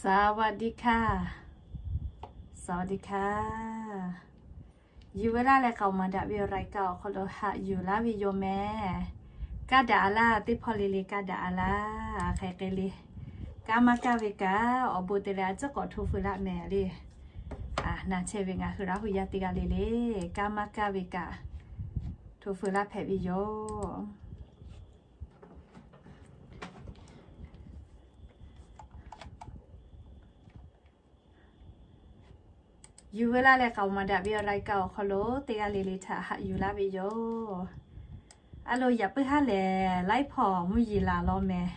สวัสดีค่ะ สวัสดีค่ะ Yuˬ ve laˇ leh k'aoˍ maˍ daꞈ ve awˬ รายการ awˬ hk'aw lo haꞈ yuˬ laˇ ve yoˬ mehˍ. Kaˇ daꞈ a laˇ, teˇ hpawˇ le le kaˇ daꞈ a laˇ. Hk'e hk'e le, kanˉ maˇ kaˇ ve kaꞈ awˬ bon te leh a tcuhˉ k'awꞈ hto feu laˇ mehˍ le. Naˬ chehˇ ve ngaˬ hui Laˇ huˍ yaˇ teˇ g'aˇ le le, kanˉ maˇ kaˇ ve kaꞈ hto feu laˇ hpehꞈ ve yoˬ. Yuˬ ve laˇ leh k'aoˍ maˍ daꞈ ve awˬ รายการ awˬ hk'aw lo teˇ g'aˇ le le htaꞈ haꞈ yuˬ laˇ ve yoˬ. A lo, yaꞈ puiˉ haˉ lehˬ laiˉ hpawˇ mvuhˇ yeˬ laˬ law mehˍ.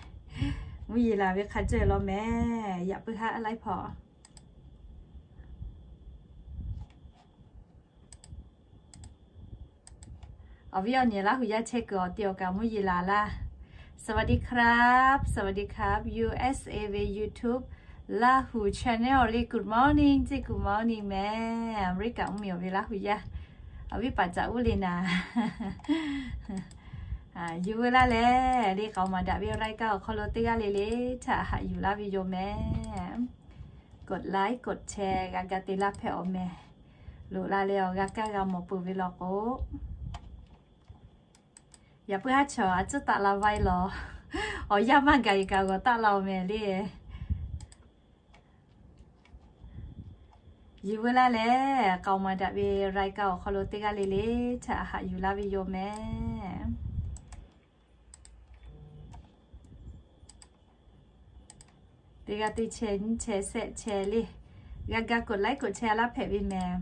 Mvuhˇ yeˬ laˬ ve hk'a ceuˬ law mehˍ. Yaꞈ puiˉ haˉ laiˉ hpawˇ. Awˬ viˉ awˬ nyi Laˇ huˍ yaˇ chehˇ kuiˬ awˬ ti awˬ kaꞈ mvuhˇ yeˬ laˬ laˇ. สวัสดีครับ สวัสดีครับ U S A ve YouTube Laˇ huˍ channel le, good morning ceˇ, good morning mehˍ. Aˍmeˍriˆkaꞈ mvuhˇ miˬ awˬ ve Laˇ huˍ yaˇ, awˬ viˉ paˍ caꞈ uˉ le naˍ. Yuˬ ve laˇ leh le k'aoˍ maˍ daꞈ ve awˬ รายการ awˬ hk'aw lo teˇ g'aˇ le le htaꞈ haꞈ yuˬ laˇ ve yoˬ mehˍ. กดไลค์ กดแชร์ g'a ga te laˇ hpehꞈ awˬ mehˍ. Loꞈ la leh awˬ g'a kaˇ g'a mawˬ peuˬ ve law k'o, yaꞈ puiˉ haˉ chaw a tcuhˉ taˆ la vaiˇ law. Awˬ yanˇ maˇ gaˬ iˍ kaꞈ g'awˬ taˆ la awˬ mehˍ le. Yuˬ ve laˇ leh k'aoˍ maˍ daꞈ ve awˬ รายการ awˬ hk'aw lo teˇ g'aˇ le le htaꞈ haꞈ yuˬ laˇ ve yoˬ mehˍ. Teˇ g'aˇ teˇ chehˇ nyiˇ chehˇ shehˆ chehˇ le, g'a ga กดไลค์ กดแชร์ laˇ hpehꞈ ve mehˍ.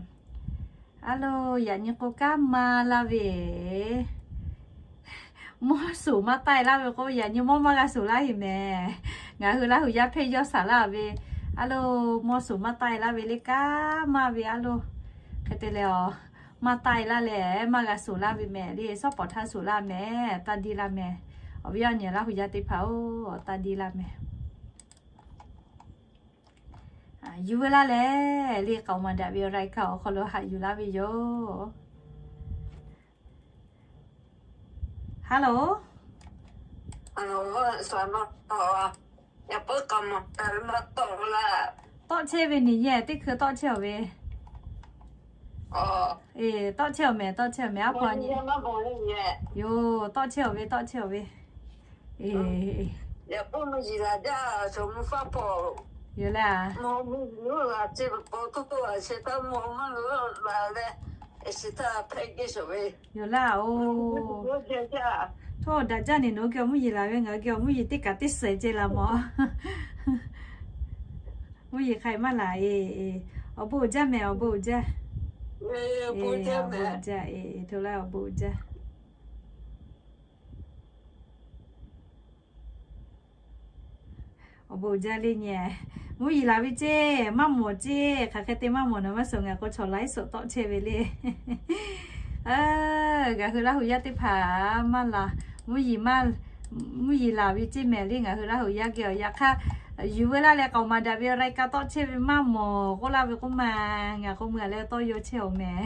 A lo, yaꞈ nyi k'o kanˉ maˇ laˇ ve, mawˇ suˍ maˇ taiˇ laˇ ve k'o, yaꞈ nyi mawˇ maˇ g'a suˍ laˇ heˍ mehˍ. Ngaˬ hui Laˇ huˍ yaˇ hpehˇ yawˇ shaˍ laˇ ve, a lo, mawˇ suˍ maˇ taiˇ laˇ ve le, kanˉ maˇ ve a lo. Hk'e te leh, maˇ taiˇ laˇ leh maˇ g'a suˍ laˇ ve mehˍ le, shawˉ pawˍ htaˇ suˍ laˇ mehˍ, taˇ diˇ laˇ mehˍ. Awˬ viˉ awˬ nyi Laˇ huˍ yaˇ teˇ hpaˍ-oˬ, taˇ diˇ laˇ mehˍ. Yuˬ ve laˇ leh le k'aoˍ maˍ daꞈ ve awˬ รายการ awˬ hk'aw lo haꞈ yuˬ laˇ ve yoˬ. Hello. Tawˆ chehˇ ve neˬ yehˬ, teˇ hkui tawˆ chehˇ awˬ ve. Tawˆ chehˇ awˬ mehˍ, tawˆ chehˇ awˬ mehˍ, a hpaw nyi. Yoˬ, tawˆ chehˇ awˬ ve, tawˆ chehˇ awˬ ve. Yoˬ le. Yoˬ laˇ-oˬ. Htawˇ daꞈ jaˇ neˬ, nawˬ hui geh awˬ mvuhˇ yeˬ laˬ ve, ngaˬ hui geh awˬ mvuhˇ yeˬ teˇ kaꞈ teˇ shehˍ ceh laˬ mawˬ. Mvuhˇ yeˬ hk'ai maˇ laˬ e. Awˬ bon uiˍ jaˇ mehˍ, awˬ bon uiˍ jaˇ. Awˬ bon uiˍ jaˇ e, hto laˇ awˬ bon uiˍ jaˇ. Awˬ bon uiˍ jaˇ le nyi. Mvuhˇ yeˬ laˬ ve ceˇ, maˇ mawˬ ceˇ, hk'aˬ hk'e te maˇ mawˬ naˍ maˇ suhˍ, ngaˬ k'o chaw laiˉ suhˍ tawˆ chehˇ ve le. Ngaˬ hui Laˇ huˍ yaˇ teˇ hpaˍ maˇ laˬ, mvuhˇ yeˬ laˬ ve ceˇ mehˍ le, ngaˬ hui Laˇ huˍ yaˇ geh awˬ yaꞈ hk'aˇ, yuˬ ve laˇ leh k'aoˍ maˍ daꞈ ve awˬ รายการ tawˆ chehˇ ve maˇ mawˬ k'oˆ laˇ ve k'oˆ ma, ngaˬ k'o meuˇ leh tawˇ yaw chehˇ awˬ mehˍ.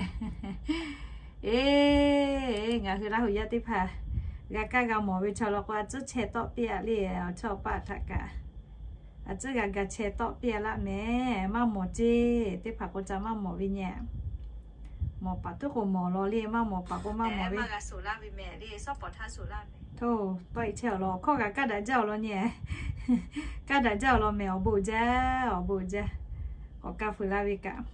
Eˬ, ngaˬ hui Laˇ huˍ yaˇ teˇ hpaˍ g'a kaˇ g'a mawˬ ve chaw law k'o, a tcuhˉ chehˇ tawˆ piˇ a le, awˬ chawˇ paˆ htaꞈ kaꞈ a tcuhˉ g'a ga chehˇ tawˆ piˇ a laˇ mehˍ. Maˇ mawˬ ceˇ, teˇ hpaˍ k'o ca maˇ mawˬ ve nyi. Mawˬ paˍ tuˉ k'o mawˬ law le, maˇ mawˬ paˍ k'o maˇ mawˬ ve. Htawˇ, tawˆ e chehˇ awˬ lawn, awˬ hkawˇ kaꞈ kaˇ daꞈ jaˇ awˬ lawn nyi. Kaˇ daꞈ jaˇ awˬ lawn mehˍ, awˬ bon uiˍ jaˇ, awˬ bon uiˍ jaˇ. K'awꞈ kaˇ feu laˇ ve kaꞈ.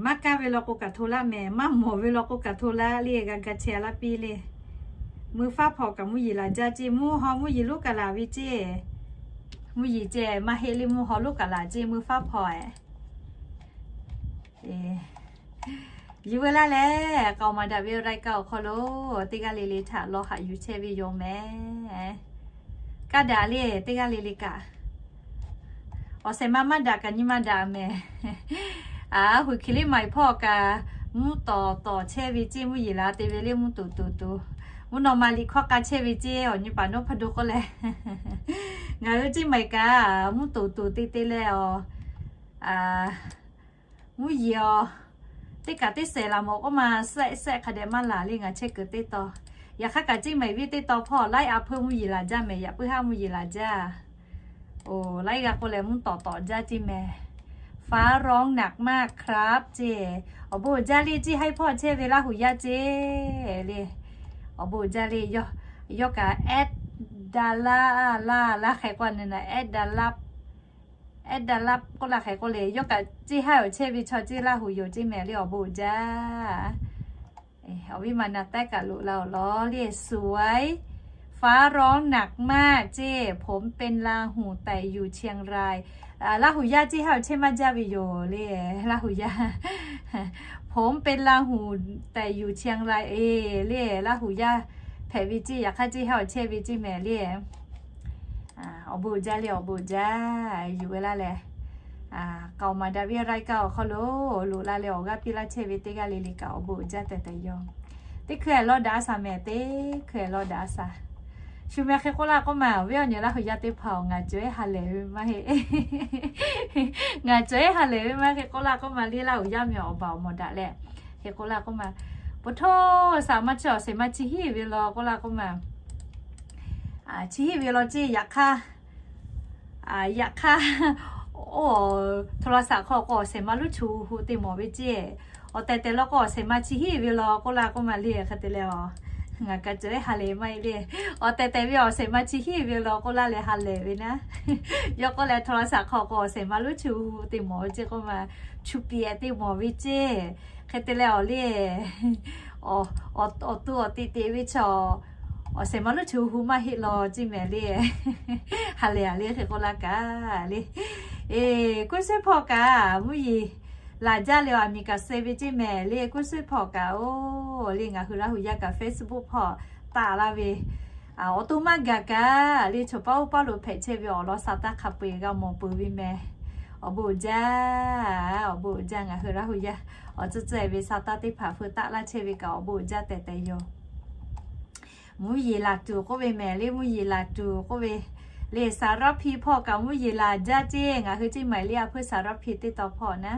Maˇ kaˇ ve law k'o kaꞈ hto laˇ mehˍ, maˇ mawˬ ve law k'o kaꞈ hto laˇ le, g'a ga chehˇ a laˇ piˇ le. Mui faˉ hpaw kaꞈ mvuhˇ yeˬ laˬ jaˇ ceˇ, mvuhˇ haw mvuhˇ yeˬ lonˉ kaꞈ laˬ ve ceˇ. Mvuhˇ yeˬ ceh maˇ heˆ le, mui haw lonˉ kaꞈ laˬ ceˇ, mui faˉ hpaw e. Yuˬ ve laˇ leh k'aoˍ maˍ daꞈ ve รายการ awˬ hk'aw lo teˇ g'aˇ le le htaꞈ law haꞈ yuˬ chehˇ ve yoˬ mehˍ. Kaˇ daꞈ le, teˇ g'aˇ le le kaꞈ. Awˬ shehˍ ma maˇ daꞈ kaꞈ nyi ma daꞈ mehˍ. A, huiˬ hkiˬ liˇ ma iˍ hpawˇ kaꞈ mvuhˇ tawˍ tawˍ chehˇ ve ceˇ, mvuhˇ yeˬ laˬ te ve le, mvuhˇ toˍ toˍ toˍ. Mvuhˇ naw ma liꞈ hkawˇ k'a chehˇ ve ceˇ, awˬ nyi paˍ nawˉ hpaˇ do k'oˆ leh, ngaˬ hui ceˇ ma iˍ kaꞈ mvuhˇ toˍ toˍ te te leh, a, mvuhˇ yeˬ a, teˇ kaꞈ teˇ shehˍ laˬ mawˬ k'oˆ ma, shehˆ shehˆ hk'a dehꞈ maˇ laˬ le ngaˬ chehˇ kuiˬ teˇ taw. Yaꞈ hk'aˇ kaꞈ ceˇ ma iˍ viˉ teˇ taw hpawˇ laiˉ a hpeuˇ mvuhˇ yeˬ laˬ jaˇ mehˍ, yaꞈ puiˉ haˉ mvuhˇ yeˬ laˬ jaˇ. Oˬ, laiˉ g'aˇ k'oˆ leh mvuhˇ tawˍ tawˍ jaˇ ceˇ mehˍ. ฟ้าร้องหนักมากครับ ceˇ. Awˬ bon uiˍ jaˇ le, ceˇ haiˉ hpawˇ chehˇ ve Laˇ huˍ yaˇ ceˇ le. Awˬ bon uiˍ jaˇ le. Yawˇ kaꞈ แอดดารา laˇ laˇ hk'e k'oˆ na, แอดดารา k'oˆ laˇ hk'e k'oˆ le. Yawˇ kaꞈ ceˇ haiˉ awˬ chehˇ ve chaw ceˇ Laˇ huˍ yoˬ ceˇ mehˍ le. Awˬ bon uiˍ jaˇ. Awˬ viˉ ma na tehˉ kaꞈ loꞈ la awˬ lawn le. สวย ฟ้าร้องหนักมาก ceˇ. ผมเป็นราหูแต่อยู่เชียงราย Laˇ huˍ yaˇ ceˇ haiˉ awˬ chehˇ maˇ jaˇ ve yoˬ le. Laˇ huˍ yaˇ ผมเป็นราหูแต่อยู่เชียงราย e le. Laˇ huˍ yaˇ hpehꞈ ve ceˇ, yaꞈ hk'aˇ ceˇ haiˉ awˬ chehˇ ve ceˇ mehˍ le. Awˬ bon uiˍ jaˇ le, awˬ bon uiˍ jaˇ. Yuˬ ve laˇ leh, k'aoˍ maˍ daꞈ ve รายการ awˬ hk'aw lo loꞈ la leh awˬ g'aˇ piˇ laˇ chehˇ ve teˇ g'aˇ le le kaꞈ awˬ bon uiˍ jaˇ tehꞈ tehꞈ yoˬ. Teˇ hkui-eh lawˇ daꞈ a shaˍ mehˍ, teˇ hkui-eh lawˇ daꞈ a shaˍ. Shu meh hk'e k'oˆ laˇ k'oˆ ma, awˬ viˉ awˬ nyi Laˇ huˍ yaˇ teˇ hpaˍ-oˬ, ngaˬ cawˬ-e ha lehˬ ve maˇ heˆ. Ngaˬ cawˬ-e ha lehˬ ve maˇ hk'e k'oˆ laˇ k'oˆ ma le, Laˇ huˍ yaˇ meh awˬ baˬ awˬ mawˬ daꞈ leh, hk'e k'oˆ laˇ k'oˆ ma, po htoˇ saˍ maˇ chi awˬ shehˍ ma chi hiˉ ve law k'oˆ laˇ k'oˆ ma, chi hiˉ ve law ceˇ. Yaꞈ hk'aˇ, yaꞈ hk'aˇ, oˇ, โทรศัพท์ hk'aw k'o awˬ shehˍ ma luˉ chu hu te mawˬ ve ceˇ. Awˬ tehˬ tehˬ law k'o awˬ shehˍ ma chi hiˉ ve law k'oˆ laˇ k'oˆ ma le. Hk'e te leh, ngaˬ kaꞈ cawˬ-e ha lehˬ maˇ heˆ le. Awˬ tehˬ tehˬ ve awˬ shehˍ ma chi hiˉ ve law k'oˆ laˇ leh ha lehˬ ve naˉ. Yawˇ k'oˆ leh โทรศัพท์ hk'aw k'o awˬ shehˍ ma luˉ chu hu te mawˬ ve ceˇ k'oˆ ma, chu piꞈ-eh te mawˬ ve ceˇ. Hk'e te leh awˬ le, awˬ to awˬ teꞈ teꞈ ve chaw awˬ shehˍ ma luˉ chu hu maˇ heˆ law ceˇ mehˍ le. Ha lehˬ a le hk'e k'oˆ laˇ kaꞈ le. Eˬ, Kuˇ suhˉ hpawˇ kaꞈ mvuhˇ yeˬ laˬ jaˇ le, aˬ miˍ kaꞈ suh ve ceˇ mehˍ le. Kuˇ suhˉ hpawˇ kaꞈ oˬ le, ngaˬ hui Laˇ huˍ yaˇ kaꞈ Facebook hpawˇ taˆ laˇ ve, awˬ to maˇ gaˬ kaꞈ le, chaw paˉ oˇ paˉ lo hpehꞈ chehˇ ve awˬ lawn sa taˇ hk'a peu-eˬ g'a mawˬ peuˬ ve mehˍ. Awˬ bon uiˍ jaˇ, awˬ bon uiˍ jaˇ. Ngaˬ hui Laˇ huˍ yaˇ awˬ tcuhˇ tcuhˇ-e ve sa taˇ teˇ hpaˍ hpu taˆ laˇ chehˇ ve kaꞈ awˬ bon uiˍ jaˇ tehꞈ tehꞈ yoˬ. Mvuhˇ yeˬ laˬ tuˬ k'oˆ ve mehˍ le, mvuhˇ yeˬ laˬ tuˬ k'oˆ ve le. สารภี hpawˇ kaꞈ mvuhˇ yeˬ laˬ jaˇ ceˇ. Ngaˬ hui ceˇ maˬ le, a hpu สารภี teˇ taw hpawˇ naˉ,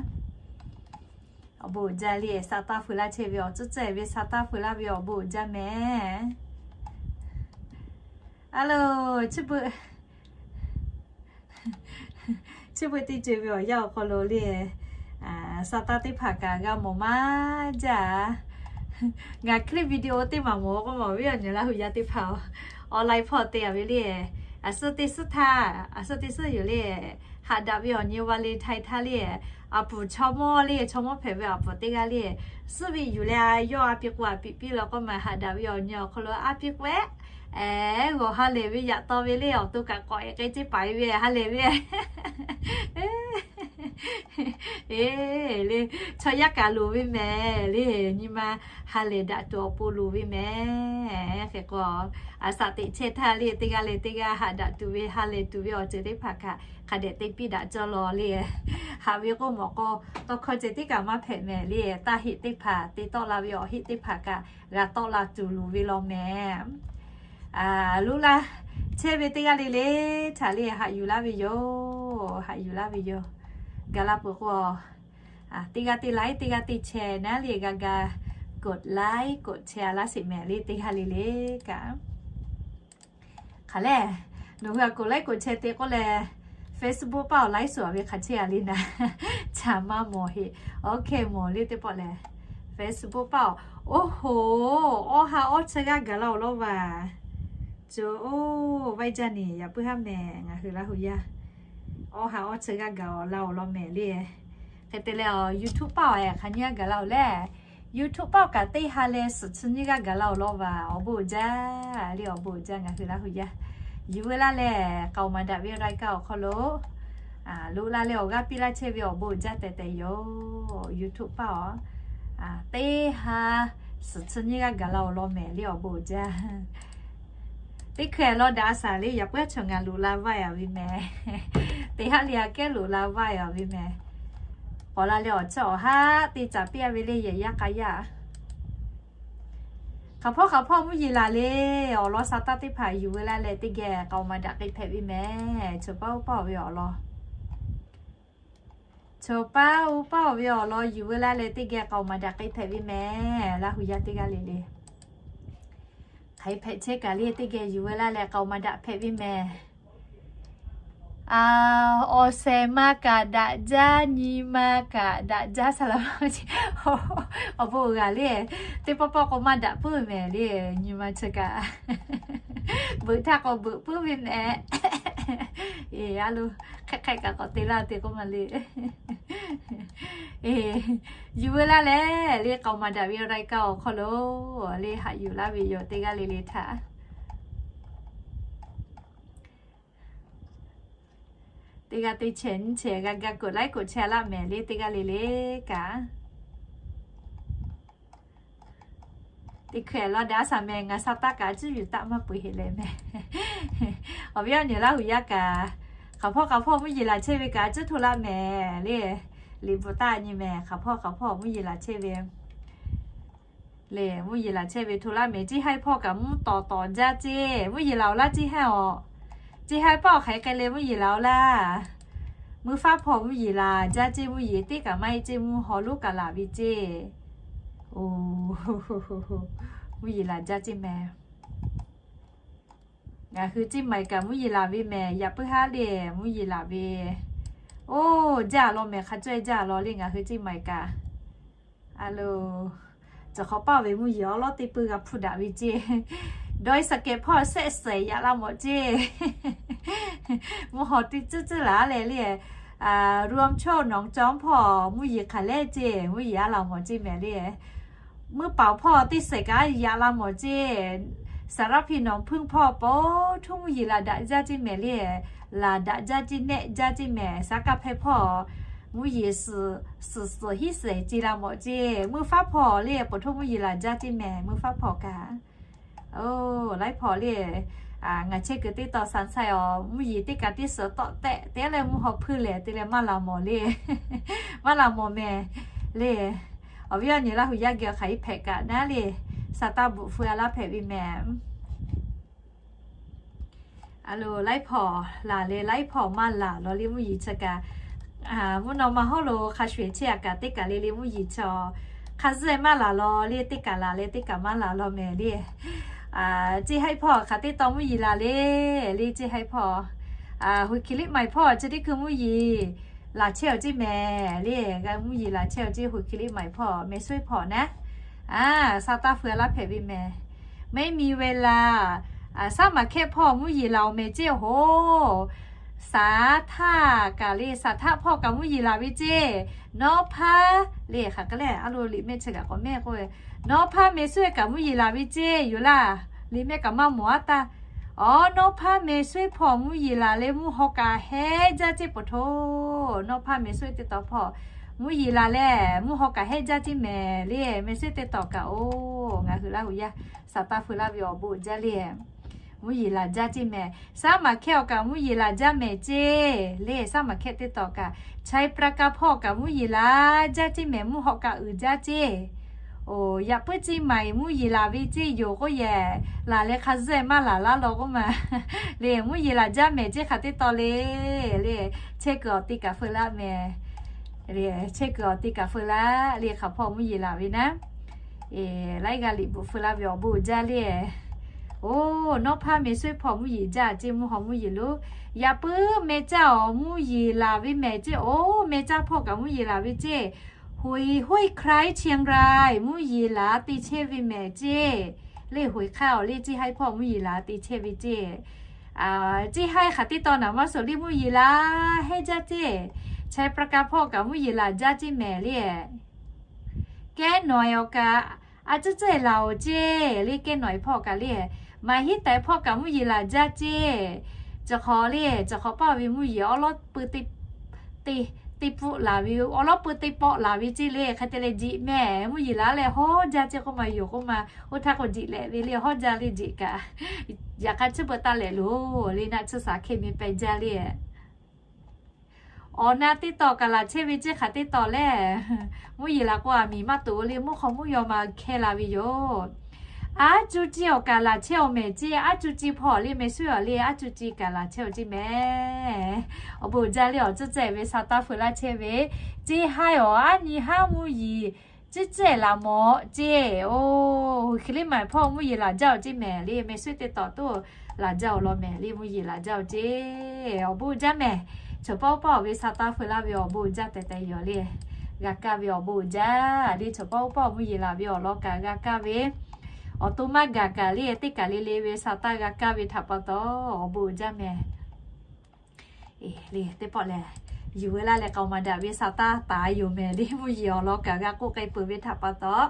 awˬ bon uiˍ jaˇ le. Sa taˇ hpu laˇ chehˇ ve awˬ tcuhˇ tcuhˇ-e ve sa taˇ hpu laˇ ve awˬ bon uiˍ jaˇ mehˍ. A lo, chi beuꞈ chi beuꞈ teˇ ceuˬ ve awˬ yanˇ awˬ hk'aw lo le, sa taˇ teˇ hpaˍ kaꞈ g'a mawˬ maˇ jaˇ. Ngaˬ คลิปวิดีโอ teˇ maˬ mawˬ k'oˆ ma, awˬ viˉ awˬ nyi Laˇ huˍ yaˇ teˇ hpaˍ online hpawˇ te-a ve le. A suhˉ teˇ suhˉ htaˇ, a suhˉ teˇ suhˉ yoˬ le. Haꞈ daꞈ ve awˬ nyi Valentine htaˇ le, a puˍ chaw mawˇ le, chaw mawˇ hpehꞈ ve a puˍ teˇ g'aˇ le, suhˉ ve yuˬ leh a yawˇ a pi k'o a piꞈ piˇ law k'oˆ ma, haꞈ daꞈ ve awˬ nyi awˬ hk'aw lo a pi k'o-eˬ, g'awˬ ha lehˬ ve yaꞈ taw ve le. Awˬ to kaꞈ k'awꞈ-e k'e ceˇ paiˍ ve ha lehˬ ve. Eˬ le, chaw yaˇ kaꞈ loˍ ve mehˍ le. Nyi ma ha lehˬ daꞈ tuˬ awˬ pon loˍ ve mehˍ. Hk'e k'o, a shaꞈ teꞈ chehˇ htaˇ le, teˇ g'aˇ leh teˇ g'aˇ haꞈ daꞈ tuˬ ve ha lehˬ tuˬ ve awˬ ceuˬ teˇ hpaˍ kaꞈ hk'a dehꞈ te piˇ daꞈ cawˇ law le. Haꞈ ve k'oˆ mawˬ k'o, tawˇ hkawˇ ceh tiˉ kaꞈ maˇ hpehꞈ mehˍ le. Taˇ heˆ teˇ hpaˍ te tawˆ la ve awˬ heˆ teˇ hpaˍ kaꞈ g'a tawˆ la tuˬ loˍ ve law mehˍ. Loꞈ la chehˇ ve teˇ g'aˇ le le htaꞈ le haꞈ yuˬ laˇ ve yoˬ. Haꞈ yuˬ laˇ ve yoˬ. Gaˬ la peuˬ k'o, teˇ g'aˇ teˇ like, teˇ g'aˇ teˇ share naˉ le g'a ga กดไลค์ กดแชร์ laˇ sheˍ mehˍ le teˇ g'aˇ le le kaꞈ. Hk'aˬ lehˬ, nawˬ hui a กดไลค์ กดแชร์ te k'oˆ leh, Facebook paˇ awˬ ไลฟ์สด ve hk'aˬ chehˇ a le naˉ, chaꞈ maˇ mawˬ heˆ. Oˇ hkeh mawˬ le teˇ pawˆ lehˬ, Facebook paˇ awˬ, oˇ hoˬ, awˇ ha awˇ chi g'aˇ gaˬ la awˬ lawn vaˬ. Coˬ oˇ, vaiˇ jaˇ neˬ yaꞈ puiˉ haˉ mehˍ ngaˬ hui Laˇ huˍ yaˇ. Awˇ ha awˇ chi g'aˇ gaˬ awˬ la awˬ lawn mehˍ le. Hk'e te leh, YouTube paˇ awˬ hk'aˬ nyiˇ g'aˇ gaˬ la awˬ leh, YouTube paˇ awˬ kaꞈ teˇ ha leh suhˍ chi nyiˇ g'aˇ gaˬ la awˬ lawn vaˬ. Awˬ bon uiˍ jaˇ le, awˬ bon uiˍ jaˇ ngaˬ hui Laˇ huˍ yaˇ. Yuˬ veu laˇ lehˬ, k'aoˍ maˍ daꞈ ve รายการ awˬ hk'aw lo loꞈ la leh awˬ g'aˇ piˇ laˇ chehˇ ve awˬ bon uiˍ jaˇ tehꞈ tehꞈ yoˬ. YouTube paˇ awˬ teˇ ha suhˍ chi nyiˇ g'aˇ gaˬ la awˬ lawn mehˍ le, awˬ bon uiˍ jaˇ. Teˇ hkeh law daꞈ a shaˍ le, yaꞈ puiˉ chaw ngaˬ loꞈ la vaiˇ a ve mehˍ. Teˇ haˉ le aꞈ kehˉ loꞈ la vaiˇ a ve mehˍ. K'awꞈ la leh awˬ chawˇ awˬ haˉ te caˍ piˇ a ve le, yehˬ yaˇ k'a yaˇ. Hk'aˬ hpawˇ hk'aˬ hpawˇ mvuhˇ yeˬ laˬ le. Awˬ lawn sa taˇ teˇ hpaˍ yuˬ veu laˇ leh teˇ geh k'aoˍ maˍ daꞈ k'ai hpehꞈ ve mehˍ. Choˬ paˇ uˇ paˇ awˬ ve awˬ lawn, choˬ paˇ uˇ paˇ awˬ ve awˬ lawn yuˬ veu laˇ leh teˇ geh k'aoˍ maˍ daꞈ k'ai hpehꞈ ve mehˍ. Laˇ huˍ yaˇ teˇ g'aˇ le le hk'aˬ hk'e hpehꞈ chehˇ kaꞈ le, teˇ geh yuˬ veu laˇ leh k'aoˍ maˍ daꞈ hpehꞈ ve mehˍ. Awˬ shehˍ ma kaꞈ daꞈ jaˇ, nyi ma kaꞈ daꞈ jaˇ, saˍ laˍ ma ce. Awˬ bon g'a le. Teˇ pawˆ pawˆ k'o maˇ daꞈ puiˉ mehˍ le. Nyi ma chi kaꞈ beuꞈ htaˇ k'o beuꞈ puiˉ ve mehˍ. Eˬ, a lo, hk'e hk'e kaꞈ k'awꞈ te laˇ te k'oˆ ma le. Eˬ, yuˬ veu laˇ leh le, k'aoˍ maˍ daꞈ ve รายการ awˬ hk'aw lo le haꞈ yuˬ laˇ ve yoˬ, teˇ g'aˇ le le htaꞈ. Teˇ g'aˇ teˇ chehˍ nyiˇ chehˍ g'a ga กดไลค์ กดแชร์ laˇ mehˍ le, teˇ g'aˇ le le kaꞈ. Teˇ hkui law daꞈ shaˍ mehˍ, ngaˬ sha taˇ kaꞈ a cuˉ yuˬ taˆ maˇ peuˬ heˆ leh mehˍ. Awˬ viˉ awˬ nyi Laˇ huˍ yaˇ kaꞈ, hk'aˬ hpawˇ hk'aˬ hpawˇ mvuhˇ yeˬ laˬ chehˇ ve kaꞈ a cuˉ hto laˇ mehˍ le. Liꞈ bvuhꞈ taˇ nyi mehˍ, hk'aˬ hpawˇ hk'aˬ hpawˇ mvuhˇ yeˬ laˬ chehˇ ve le, mvuhˇ yeˬ laˬ chehˇ ve hto laˇ mehˍ. Ceˇ haiˇ hpawˇ kaꞈ mvuhˇ tawˍ tawˍ jaˇ ceˇ, mvuhˇ yeˬ laˬ oˬ laˇ ceˇ haiˇ awˬ. Ceˇ haiˇ paˆ awˬ hk'aˬ hk'e leh mvuhˇ yeˬ laˬ oˬ laˇ. Mvuhˇ faˉ hpawˇ mvuhˇ yeˬ laˬ jaˇ ceˇ, mvuhˇ yeˬ teˇ kaꞈ maˇ heˆ ceˇ, mvuhˇ haw lonˉ kaꞈ laˬ ve ceˇ. Oˬ, mvuhˇ yeˬ laˬ jaˇ ceˇ mehˍ. Ngaˬ hui ceˇ maiˍ kaꞈ mvuhˇ yeˬ laˬ ve mehˍ, yaꞈ puiˉ haˉ le mvuhˇ yeˬ laˬ ve. Oˇ, jaˇ law mehˍ, hk'a cawehˇ jaˇ law le ngaˬ hui ceˇ maiˍ kaꞈ. A lo, cawˬ hk'awꞈ paˆ ve mvuhˇ yeˬ awˉ lawˉ teˇ pui g'a hpuˇ daꞈ ve ceˇ. Dawˇ iˉ saˍ kehˍ hpawˇ shehˆ shehˍ yaꞈ la mawˬ ceˇ. Mvuhˇ haw teˇ tcuhˉ tcuhˉ laˬ leh le, รวมโชคหนองจอก hpawˇ mvuhˇ yeˬ hk'aˬ lehˬ ceˇ, mvuhˇ yeˬ a laˬ mawˬ ceˇ mehˍ le. Mvuhˇ paoˍ hpawˇ teˇ shehˍ kaꞈ yaꞈ la mawˬ ceˇ. สารพี หนองผึ้ง hpawˇ po htuˇ mvuhˇ yeˬ laˬ daꞈ jaˇ ceˇ mehˍ le. Laˬ daꞈ jaˇ ceˇ, nehˆ jaˇ ceˇ mehˍ. Saˉ kaˇ hpehˇ hpawˇ mvuhˇ yeˬ suhˍ suhˍ hiˉ shehˍ ce la mawˬ ceˇ. Mvuhˇ faˉ hpawˇ le po htuˇ mvuhˇ yeˬ laˬ jaˇ ceˇ mehˍ, mvuhˇ faˉ hpawˇ kaꞈ. Oˬ, laiˉ hpawˇ le, ngaˬ chehˇ kuiˬ teˇ taw sha chaiˇ awˬ mvuhˇ yeˬ teˇ kaꞈ teˇ suhˍ tawˆ tehꞈ te leh mvuhˇ haw hpuˇ lehˬ te leh maˇ laˬ mawˬ le. Maˇ laˬ mawˬ mehˍ le. Awˬ viˉ awˬ nyi Laˇ huˍ yaˇ geh awˬ hk'aˬ hk'e hpehꞈ kaꞈ naˉ le, shaˍ taˇ bvuhꞈ feu a laˇ hpehꞈ ve mehˍ. A lo, laiˉ hpawˇ laˬ leh laiˉ hpawˇ maˇ laˬ law le mvuhˇ yeˬ chi kaꞈ. Mvuhˇ naw ma hawˉ lo hk'a shuˍ eˬ chehˇ a kaꞈ teˇ kaˬ le le mvuhˇ yeˬ chi hk'a zuhˆ maˇ laˬ law le, teˇ kaˬ laˬ leh teˇ kaˬ maˇ laˬ law mehˍ le. Ceˇ haiˇ hpawˇ hk'aˬ teˇ taw mvuhˇ yeˬ laˬ le, le ceˇ haiˇ hpawˇ. Huiˬ hkiˬ liˇ maiˍ hpawˇ chi teˇ hkui mvuhˇ yeˬ laˬ chehˇ awˬ ceˇ mehˍ le. G'a mvuhˇ yeˬ laˬ chehˇ awˬ ceˇ huiˬ hkiˬ liˇ maiˍ hpawˇ mehˍ suhˉ hpawˇ naˉ. A, shaˍ taˇ feu a laˇ hpehꞈ ve mehˍ. ไม่มีเวลา Saˉ maˍ hkehˇ hpawˇ mvuhˇ yeˬ laˬ awˬ mehˍ ceˇ hoˬ. Saˍ htaˇ kaꞈ le, saˍ htaˇ hpawˇ kaꞈ mvuhˇ yeˬ laˬ ve ceˇ. Nawˉ hpaˇ le hk'aˬ hk'e le, a lo liꞈ mehˆ chi kaꞈ k'awꞈ mehˆ k'oˆ ve, nawˉ hpaˇ mehˍ suhˉ kaꞈ mvuhˇ yeˬ laˬ ve ceˇ yoˬ laˇ. Liꞈ mehˆ kaꞈ maˇ mawˬ a taˇ. Awˬ, nawˉ hpaˇ mehˍ suhˉ hpawˇ mvuhˇ yeˬ laˬ leh mvuhˇ haw kaꞈ hehˉ jaˇ ceˇ po hto. Nawˉ hpaˇ mehˍ suhˉ teˇ taw hpawˇ mvuhˇ yeˬ laˬ leh mvuhˇ haw kaꞈ hehˉ jaˇ ceˇ mehˍ le. Mehˍ suhˉ teˇ taw kaꞈ oˬ, ngaˬ hui Laˇ huˍ yaˇ shaˍ taˇ feu laˇ ve awˬ bon jaˇ le. Mvuhˇ yeˬ laˬ jaˇ ceˇ mehˍ. Saˉ maˍ hkehˇ awˬ kaꞈ mvuhˇ yeˬ laˬ jaˇ mehˍ ceˇ le. Saˉ maˍ hkehˇ teˇ taw kaꞈ, Chaiˇ pra ka hpawˇ kaꞈ mvuhˇ yeˬ laˬ jaˇ ceˇ mehˍ, mvuhˇ haw kaꞈ uiˍ jaˇ ceˇ. Oˬ, yaꞈ puiˉ ceˇ maiˍ mvuhˇ yeˬ laˬ ve ceˇ yoˬ k'oˆ yehˬ, laˬ leh hk'a zuhˆ maˇ laˬ laˇ law k'oˆ ma le. Mvuhˇ yeˬ laˬ jaˇ mehˍ ceˇ hk'aˬ teˇ taw le. Le, chehˇ kuiˬ awˬ te kaꞈ feu laˇ mehˍ. Chehˇ kuiˬ awˬ te kaꞈ feu laˇ le, hk'aˬ hpawˇ mvuhˇ yeˬ laˬ ve naˉ. Laiˉ g'aˇ liꞈ bvuhꞈ feu laˇ ve awˬ bon jaˇ le. Oˬ, nawˉ hpaˇ mehˍ suhˉ hpawˇ mvuhˇ yeˬ jaˇ ceˇ, mvuhˇ haw mvuhˇ yeˬ lo. Yaꞈ puiˉ mehˍ caˇ awˬ mvuhˇ yeˬ laˬ ve mehˍ ceˇ. Oˬ, mehˍ caˇ hpawˇ kaꞈ mvuhˇ yeˬ laˬ ve ceˇ. Huiˍ hoiˉ ใคร่เชียงราย mvuhˇ yeˬ laˬ te chehˇ ve mehˍ ceˇ. Le huiˍ hk'aˇ awˬ le ceˇ haiˇ hpawˇ mvuhˇ yeˬ laˬ te chehˇ ve ceˇ. Ceˇ haiˇ hk'aˬ teˇ taw naˍ maˇ suhˍ le mvuhˇ yeˬ laˬ hehˉ jaˇ ceˇ. Chaiˇ pra ka hpawˇ kaꞈ mvuhˇ yeˬ laˬ jaˇ ceˇ mehˍ le. Kehˉ nawˬ awˬ kaꞈ a cuˉ cehˇ laˬ oˬ ceˇ le, kehˉ nawˬ hpawˇ kaꞈ le. Maˍ hiˉ taiˍ hpawˇ kaꞈ mvuhˇ yeˬ laˬ jaˇ ceˇ. Cawˬ hk'awꞈ le, cawˬ hk'awꞈ paˆ ve mvuhˇ yeˬ awˉ lawˉ pui teˇ pfuhˆ laˬ ve, awˉ lawˉ pui teˇ pawˆ laˬ ve ceˇ le. Hk'e te leh jeꞈ mehˍ mvuhˇ yeˬ laˬ leh hawˉ jaˇ ceˇ k'oˆ ma yoˬ k'oˆ ma, oˇ htaˇ k'o jeꞈ lehꞈ ve le, hawˉ jaˇ le jeꞈ kaꞈ. Yaꞈ hk'aˇ chi beuꞈ taˇ lehꞈ loˬ le, naˆ tsuhˇ shaˍ hk'e mi pehˬ jaˇ le. Awˬ na teˇ taw kaꞈ laˬ chehˇ ve ceˇ hk'aˬ teˇ taw le. Mvuhˇ yeˬ laˬ k'o aˬ miˍ maˇ toꞈ le, mvuhˇ hk'aw mvuhˇ yaw ma hkehˇ la ve yoˬ. Aˉ cuˇ ceˇ awˬ kaꞈ laˬ chehˇ awˬ mehˍ ceˇ. Aˉ cuˇ ceˇ hpawˇ le mehˍ suhˉ awˬ le, aˉ cuˇ ceˇ kaꞈ laˬ chehˇ awˬ ceˇ mehˍ. Awˬ bon jaˇ le, awˬ cuˇ cehˇ ve shaˍ taˇ feu laˇ chehˇ ve, ceˇ haiˇ awˬ aˉ nyi haˉ mvuhˇ yeˬ Ceˇ ceˇ laꞈ mawꞈ ceˇ. Oˇ, hk'e le maˬ hpawˇ mvuhˇ yeˬ laˬ jaˇ-oˬ ceˇ mehˍ le, meh suhˉ teˇ tawꞈ toˇ laˬ jaˇ-oˬ law mehˍ le, mvuhˇ yeˬ laˬ jaˇ-oˬ ceˇ. Awˬ bon uiˍ jaˇ mehˍ. Chaw paˇ oˇ paˇ-oˬ ve sa taˇ feu laˇ ve awˬ bon uiˍ jaˇ tehꞈ tehꞈ yoˬ le. G'a kaˇ ve awˬ bon uiˍ jaˇ le, chaw paˇ oˇ paˇ mvuhˇ yeˬ laˬ ve awˬ lawn kaꞈ g'a kaˇ ve, awˬ to maˇ gaˬ kaꞈ le, teˇ kaˬ le le ve sa taˇ g'a kaˇ ve htaꞈ pa taw, awˬ bon uiˍ jaˇ mehˍ. Teˇ pawˆ lehˬ, yuˬ ve laˇ leh k'aoˍ maˍ daꞈ ve sa taˇ taˍ yoˬ mehˍ le, mvuhˇ yeˬ awˬ lawn kaꞈ g'a k'oˆ k'ai peuˬ ve htaꞈ pa taw,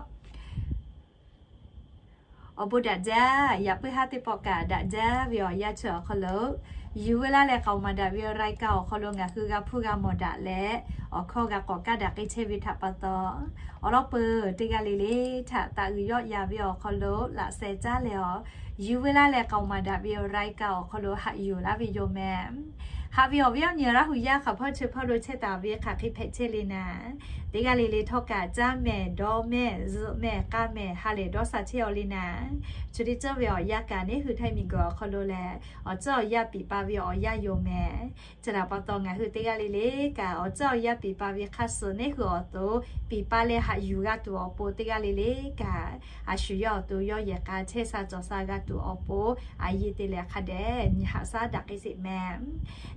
awˬ bon daꞈ jaˇ. Yaꞈ puiˉ haˉ teˇ pawˆ kaꞈ daꞈ jaˇ ve awˬ yanˇ chi awˬ hk'aw lo, yuˬ ve laˇ leh k'aoˍ maˍ daꞈ ve รายการ awˬ hk'aw lo ngaˬ hui g'a hpuˇ g'a mawˬ daꞈ leh, awˬ hkawˇ g'a k'awꞈ kaˇ daꞈ k'ai chehˇ ve htaꞈ pa taw, awˬ lawn peuˬ teˇ g'aˇ le le htaꞈ taˍ uiˍ yawˆ yan ve awˬ hk'aw lo laꞈ sheh caˉ leh awˬ, yuˬ ve laˇ leh k'aoˍ maˍ daꞈ ve รายการ awˬ hk'aw lo haꞈ yuˬ laˇ ve yoˬ mehˍ. Haꞈ ve awˬ viˉ awˬ nyi Laˇ huˍ yaˇ hk'aˬ hpawˇ chi hpawˇ lo chehˇ taˍ ve hk'aˬ hk'e hpehꞈ chehˇ le naˍ, teˇ g'aˇ le le htawˇ kaꞈ caˇ mehˍ, dawˇ mehˍ, zuhꞈ mehˍ, k'aˇ mehˍ, ha lehˬ dawˇ sha chehˇ-aw le naˍ. Chi teˇ ceuˬ ve awˬ yanˇ kaꞈ neˇ hui Htaiˇ miˬguiˬ awˬ hk'aw lo lehˬ, awˬ ceuˬ awˬ yanˇ piˍ pa ve awˬ yanˇ yoˬ mehˍ. Chi htaꞈ pa taw ngaˬ hui teˇ g'aˇ le le kaꞈ awˬ ceuˬ awˬ yanˇ piˍ pa ve hk'a suhˍ neˇ hui awˬ to piˍ pa leh haꞈ yuˬ g'a tuˬ awˬ pon teˇ g'aˇ le le kaꞈ, a shu yawˇ awˬ to yawˇ yehˬ k'a chehˇ sha cawˬ sha g'a tuˬ awˬ pon, a yeˇ te leh hk'a dehꞈ nyi haꞈ shaˉ daꞈ k'ai sheˍ mehˍ.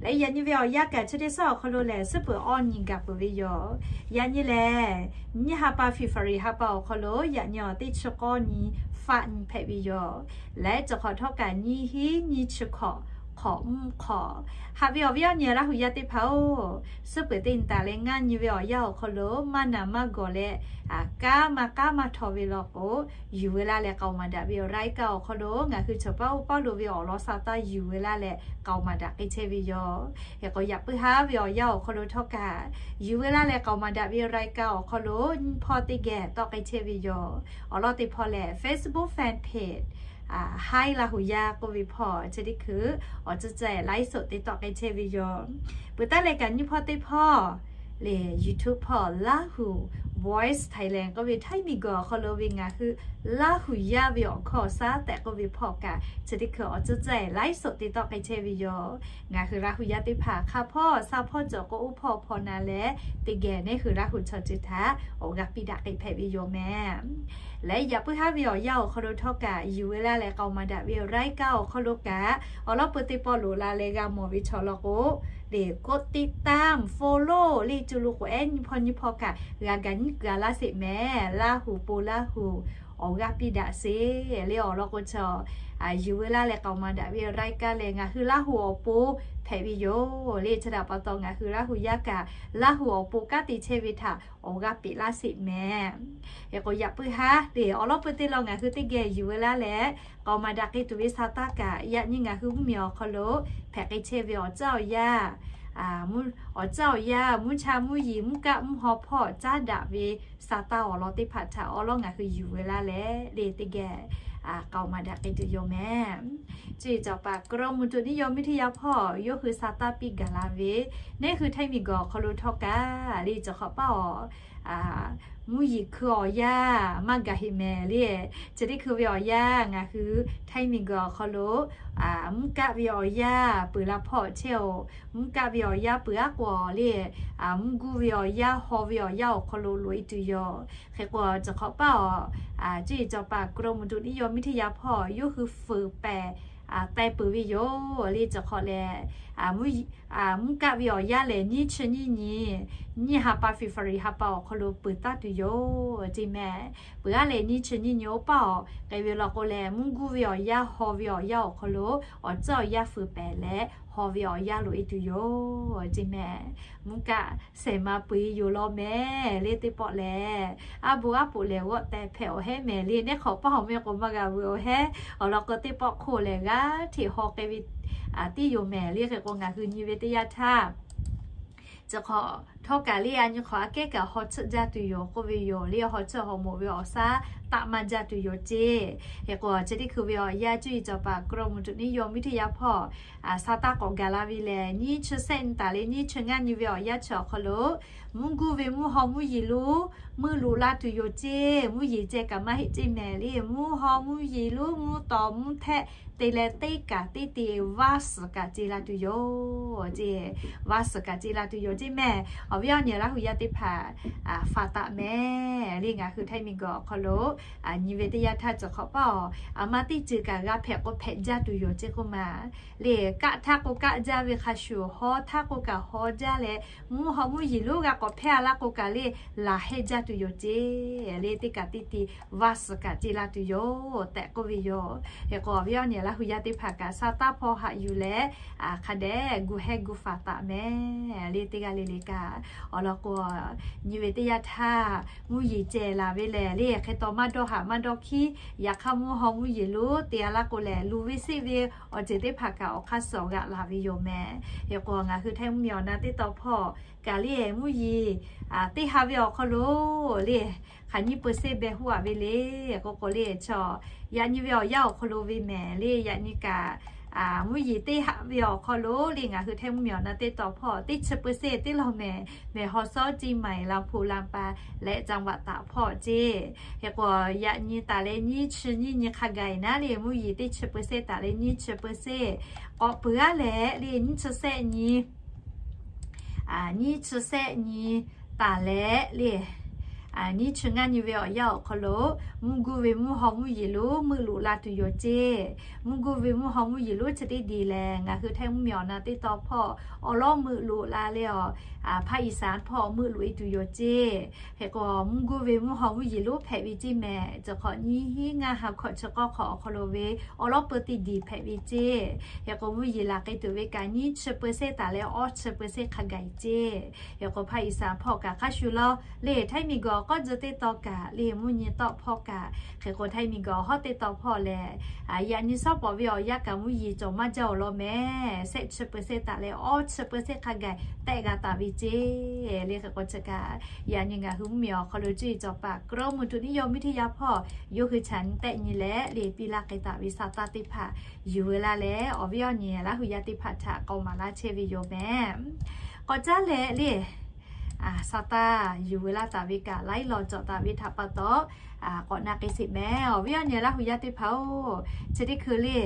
Leh yaꞈ nyi ve awˬ yanˇ kaꞈ chi teˇ suhˉ awˬ hk'aw lo lehˬ, suhˉ peuˬ awˇ nyi gaˬ peuˬ ve yoˬ. Yaꞈ nyi lehˬ, nyiˇ ha pa February ha pa awˬ hk'aw lo yaꞈ nyi awˬ teˇ chi k'awˇ nyi faˆ nyi hpehꞈ ve yoˬ. Leh cawˬ hk'awꞈ htawˇ kaꞈ nyiˇ hinˉ nyiˇ chi hkawꞈ hk'awꞈ mvuhˇ hk'awꞈ. Haꞈ ve awˬ viˉ awˬ nyi Laˇ huˍ yaˇ teˇ hpaˍ-oˬ, suhˉ peuˬ teˇ nyi taˍ leh ngaˇ nyi ve awˬ yanˇ awˬ hk'aw lo maˇ naˬ maˇ gawˬ leh, kanˉ maˇ kanˉ maˇ htaw ve law k'o, yuˬ ve laˇ leh k'aoˍ maˍ daꞈ ve รายการ awˬ hk'aw lo ngaˬ hui chaw paˇ oˇ paˇ lo ve awˬ lawn sa taˇ yuˬ ve laˇ leh k'aoˍ maˍ daꞈ k'ai chehˇ ve yoˬ. Hk'e k'o yaꞈ puiˉ haˉ ve awˬ yanˇ awˬ hk'aw lo htawˇ kaꞈ, yuˬ ve laˇ leh k'aoˍ maˍ daꞈ ve รายการ awˬ hk'aw lo nyiˇ hpawˇ teˇ geh tawˆ k'ai chehˇ ve yoˬ. Awˬ lawn teˇ hpawˇ lehˬ Facebook fan page Htaiˇ Laˇ huˍ yaˇ k'oˆ ve hpawˇ chi teˇ hkui awˬ ceuˬ ceh ไลฟ์สด te tawˆ k'ai chehˇ ve yoˬ. Peuˬ taˉ leh kaꞈ nyiˇ hpawˇ teˇ hpawˇ lehˬ, YouTube hpawˇ Laˇ huˍ Voice Thailand k'oˆ ve Htaiˇ miˬguiˬ awˬ hk'aw lo ve ngaˬ hui Laˇ huˍ yaˇ ve awˬ hkawˇ awˬ shaˉ tehꞈ k'oˆ ve hpawˇ kaꞈ chi teˇ hkui awˬ ceuˬ ceh ไลฟ์สด te tawˆ k'ai chehˇ ve yoˬ. Ngaˬ hui Laˇ huˍ yaˇ teˇ hpaˍ hk'a hpawˇ sha hpawˇ cawˬ k'o oˇ hpawˇ hpawˇ na leh teˇ geh neˇ hui Laˇ huˍ chaw ceuˬ htaꞈ awˬ g'aˇ piˇ daꞈ k'ai hpehꞈ ve yoˬ mehˍ. Leh yaꞈ puiˉ haˉ ve awˬ yanˇ awˬ hk'aw lo htawˇ kaꞈ yuˬ ve laˇ leh k'aoˍ maˍ daꞈ ve รายการ awˬ hk'aw lo kaꞈ awˬ lawn peuˬ teˇ pawˆ loꞈ la leh g'a mawˬ ve chaw law k'o, lehˬ กดติดตาม follow le cu lo k'o ehˉ nyiˇ hpawˇ nyiˇ hpawˇ kaꞈ g'a gaˬ nyiˉ gaˬ laˇ sheˍ mehˍ. Laˇ huˍ po Laˇ huˍ awˬ g'aˇ piˇ daꞈ sheˍ le awˬ lawn k'o chaw yuˬ ve laˇ leh k'aoˍ maˍ daꞈ ve รายการ lehˬ ngaˬ hui Laˇ huˍ awˬ pon hpehꞈ ve yoˬ le. Chi htaꞈ pa taw ngaˬ hui Laˇ huˍ yaˇ kaꞈ Laˇ huˍ awˬ pon kanˉ te chehˇ ve htaꞈ awˬ g'aˇ peꞈ laˇ sheˍ mehˍ. Hk'e k'o yaꞈ puiˉ haˉ lehˬ awˬ lawn peuˬ teˇ law ngaˬ hui teˇ geh yuˬ ve laˇ leh k'aoˍ maˍ daꞈ k'ai tuˬ ve sa taˇ kaꞈ yaꞈ nyi ngaˬ hui mvuhˇmiˬ awˬ hk'aw lo hpehꞈ k'ai chehˇ ve awˬ ceuˬ awˬ yanˇ, awˬ ceuˬ awˬ yanˇ mvuhˇ cha mvuhˇ yeˬ mvuhˇ kaˆ mvuhˇ haw hpawˇ caˉ daꞈ ve sa taˇ awˬ lawn teˇ hpaˍ htaꞈ awˬ lawn ngaˬ hui yuˬ ve laˇ leh le teˇ geh k'aoˍ maˍ daꞈ k'ai tuˬ yoˬ mehˍ. Cuˇ yiˍ cawˬ paˍ กรมอุตุนิยมวิทยา hpawˇ yawˇ hui sa taˇ piˇ gaˬ la ve, neˇ hui Htaiˇ miˬguiˬ awˬ hk'aw lo htawˇ kaꞈ le cawˬ hk'awꞈ paˇ awˬ mvuhˇ yeˬ hkui awˬ yanˇ maˇ gaˬ heꞈ mehˍ le. Chi teˇ hkui ve awˬ yanˇ ngaˬ hui Htaiˇ miˬguiˬ awˬ hk'aw lo mvuhˇ kaˆ ve awˬ yanˇ peuˬ la hpawˇ chehˇ-oˬ. Mvuhˇ kaˆ ve awˬ yanˇ peuˬ aˉ k'o le, mvuhˇ guˇ ve awˬ yanˇ haw ve awˬ yanˇ awˬ hk'aw lo loꞈ e tuˬ yoˬ. Hk'e k'o cawˬ hk'awꞈ paˇ awˬ, cuˇ yiˍ cawˬ paˍ กรมอุตุนิยมวิทยา hpawˇ yawˇ hui fuiˍ pehˍ teh peuˬ ve yoˬ le. Cawˬ hk'awꞈ lehˬ, mvuhˇ kaˆ ve awˬ yanˇ lehˬ nyiˇ chi nyiˇ nyi, nyiˇ ha pa February ha pa awˬ hk'aw lo peuˬ taˉ tuˬ yoˬ ceˇ mehˍ. Peuˬ aˉ lehˬ nyiˇ chi nyiˇ nyi oˇ paˇ awˬ k'ai ve law k'o lehˬ, mvuhˇ guˇ ve awˬ yanˇ haw ve awˬ yanˇ awˬ hk'aw lo awˬ ceuˬ awˬ yanˇ fuiˍ pehˍ leh haw ve awˬ yanˇ loꞈ e tuˬ yoˬ ceˇ mehˍ. Mvuhˇ kaˆ shehˍ ma peu e yoˬ law mehˍ le teˇ pawˆ lehˬ, aˉ bo aˉ poꞈ lehˬ g'awˆ teh hpehꞈ awˬ hehˉ mehˍ le. Neˇ hk'awꞈ paˇ awˬ meh k'o maˇ g'a veuꞈ awˬ hehˉ awˬ lawn k'o teˇ pawˆ hk'oˆ lehˬ g'aˇ hteꞈ haw k'ai ve tiˉ yoˬ mehˍ le. Hk'e k'o ngaˬ hui nyi ve teˇ yanˇ htaˇ, cawˬ hk'awꞈ htawˇ kaꞈ le a nyi hk'awꞈ aꞈ kehˉ kaꞈ haw tsuhˆ jaˇ tuˬ yoˬ k'oˆ ve yoˬ le. Haw tsuhˆ haw moˍ ve awˬ shaˉ taˆ maˇ jaˇ tuˬ yoˬ ceˇ. Hk'e k'o, chi teˇ hkui ve awˬ yanˇ cuˇ yiˍ cawˬ paˍ กรมอุตุนิยมวิทยา hpawˇ sa taˇ k'awꞈ gaˬ la ve lehˬ, nyiˇ chi sehˆ nyi taˍ leh nyiˇ chi ngaˇ nyi ve awˬ yanˇ chi awˬ hk'aw lo, mvuhˇ guˇ ve mvuhˇ haw mvuhˇ yeˬ lonˉ meuˆ loꞈ la tuˬ yoˬ ceˇ. Mvuhˇ yeˬ ceh kaꞈ maˇ heˆ ceˇ mehˍ le. Mvuhˇ haw mvuhˇ yeˬ lonˉ mvuhˇ tawˍ mvuhˇ htehˆ te leh teˇ kaꞈ teˇ te vaˇ suhˍ kaꞈ ce la tuˬ yoˬ ceˇ. Vaˇ suhˍ kaꞈ ce la tuˬ yoˬ ceˇ mehˍ. Awˬ viˉ awˬ nyi Laˇ hu yaˇ teˇ hpaˍ faˍ taˍ mehˍ le. Ngaˬ hui Htaiˇ miˬguiˬ awˬ hk'aw lo nyi ve teˇ yanˇ htaˇ cawˬ hk'awꞈ paˇ awˬ, aˬ ma teˇ ceuˬ kaꞈ g'a hpehꞈ k'o hpehꞈ jaˇ tuˬ yoˬ ceˇ k'oˆ ma le. Kaˆ htaˇ k'o kaˆ jaˇ ve hk'a shuˍ, haw htaˇ k'o kaꞈ haw jaˇ leh, mvuhˇ haw mvuhˇ yeˬ lonˉ g'a k'awꞈ hpehˇ a laˇ k'o kaꞈ le, laˬ hehˇ jaˇ tuˬ yoˬ ceˇ le. Teˇ kaꞈ teˇ te vaˇ suhˍ kaꞈ ce la tuˬ yoˬ tehꞈ k'oˆ ve yoˬ. Hk'e k'o, awˬ viˉ awˬ nyi Laˇ hu yaˇ teˇ hpaˍ kaꞈ sa taˇ hpawˇ haꞈ yuˬ leh, hk'a dehꞈ gu hehˇ gu faˍ taˍ mehˍ le. Teˇ g'aˇ le le kaꞈ awˬ lawn k'o, nyi ve teˇ yanˇ htaˇ mvuhˇ yeˬ ceh laˬ ve lehˬ le, hk'e taw maˇ dawˇ haꞈ maˇ dawˇ hkiˉ. Yaꞈ hk'aˇ mvuhˇ haw mvuhˇ yeˬ lonˉ te a laˇ k'o lehˬ, luˬ ve seˆ ve awˬ ceuˬ teˇ hpaˍ kaꞈ awˬ hk'aˇ suh awˬ g'aꞈ laˬ ve yoˬ mehˍ. Hk'e k'o, ngaˬ hui Htaiˇ mvuhˇmiˬ awˬ na teˇ taw hpawˇ kaꞈ le, mvuhˇ yeˬ teˇ ha ve awˬ hk'aw lo le, hk'aˬ nyiˇ peu seˆ beh huˉ a ve le. K'o k'o le, chaw yaꞈ nyi ve awˬ yanˇ awˬ hk'aw lo ve mehˍ le. Yaꞈ nyi kaꞈ mvuhˇ yeˬ teˇ ha ve awˬ hk'aw lo le, ngaˬ hui Htaiˇ mvuhˇmiˬ awˬ na teˇ taw hpawˇ teˇ chi peu seˆ teˇ lawˬ mehˍ. Mehˬ haw sawˉ Ceˇ maiˍ, Laˇ hpu Laˇ pa leh Caˇ vaꞈ taꞈ hpawˇ ceˇ. Hk'e k'o, yaꞈ nyi taˍ leh nyiˇ chi nyiˇ nyi hk'a gaˬ naˉ le, mvuhˇ yeˬ teˇ chi peu seˆ taˍ leh nyiˇ chi peu seˆ k'awꞈ peuˬ g'aˇ leh le, nyiˇ chi sehˆ nyi nyiˇ chi sehˆ nyi taˍ leh le, nyiˇ chi ngaˇ nyi ve awˬ yanˇ awˬ hk'aw lo, mvuhˇ guˇ ve mvuhˇ haw mvuhˇ yeˬ lonˉ meuˆ loꞈ la tuˬ yoˬ ceˇ. Mvuhˇ guˇ ve mvuhˇ haw mvuhˇ yeˬ lonˉ chi teˇ diˬ lehˬ, ngaˬ hui Htaiˇ mvuhˇmiˬ awˬ na teˇ taw hpawˇ awˬ lawˉ meuˆ loꞈ la le, awˬ hpaˇ Iˍsaˍ hpawˇ meuˆ loꞈ e tuˬ yoˬ ceˇ. Hk'e k'o, mvuhˇ guˇ ve mvuhˇ haw mvuhˇ yeˬ lonˉ hpehꞈ ve ceˇ mehˍ. Cawˬ hk'awꞈ nyiˇ hinˉ ngaˇ ha hkawꞈ chi k'awˇ hk'awꞈ awˬ hk'aw lo ve awˬ lawˉ peu teˇ diˬ hpehꞈ ve ceˇ. Hk'e k'o, mvuhˇ yeˬ laˬ k'ai tuˬ ve kaꞈ nyiˇ chi peu seˆ taˍ leh awˇ chi peu seˆ hk'a gaˬ ceˇ. Hk'e k'o, hpaˇ Iˍsaˍ hpawˇ kaꞈ hk'a shuˍ law le, Htaiˇ miˬguiˬ awˬ k'awˇ tcuh teˇ taw kaꞈ le, mvuhˇ nyi tawˆ hpawˇ kaꞈ, hk'e k'o Htaiˇ miˬguiˬ awˬ hawˉ teˇ taw hpawˇ lehˬ, yaꞈ nyi sawˉ pawˍ ve awˬ yanˇ kaꞈ mvuhˇ yeˬ cawˬ maˇ jaˇ awˬ lawn mehˍ. Sehˆ chi peu seˆ taˍ leh awˇ chi peu seˆ hk'a gaˬ tehˆ g'a taˍ ve ceˇ le. Hk'e k'o, chi kaꞈ yaꞈ nyi ngaˬ hui mvuhˇmiˬ awˬ hk'aw lo cuˇ yiˍ cawˬ paˍ กรมอุตุนิยมวิทยา hpawˇ yawˇ hui chaꞈ nyi tehˆ nyi leh le, piˇ laˇ k'ai taˍ ve sa taˇ teˇ hpaˍ yuˬ ve laˇ leh, awˬ viˉ awˬ nyi Laˇ hu yaˇ teˇ hpaˍ htaꞈ k'awꞈ maˍ laˇ chehˇ ve yoˬ mehˍ. K'awꞈ caˉ leh le, sa taˇ yuˬ ve laˇ taˍ ve kaꞈ laiˉ law cawˬ taˍ ve htaꞈ pa taw, k'awꞈ na k'ai sheˍ mehˍ. Awˬ viˉ awˬ nyi Laˇ hu yaˇ teˇ hpaˍ-oˬ, chi teˇ hkui le,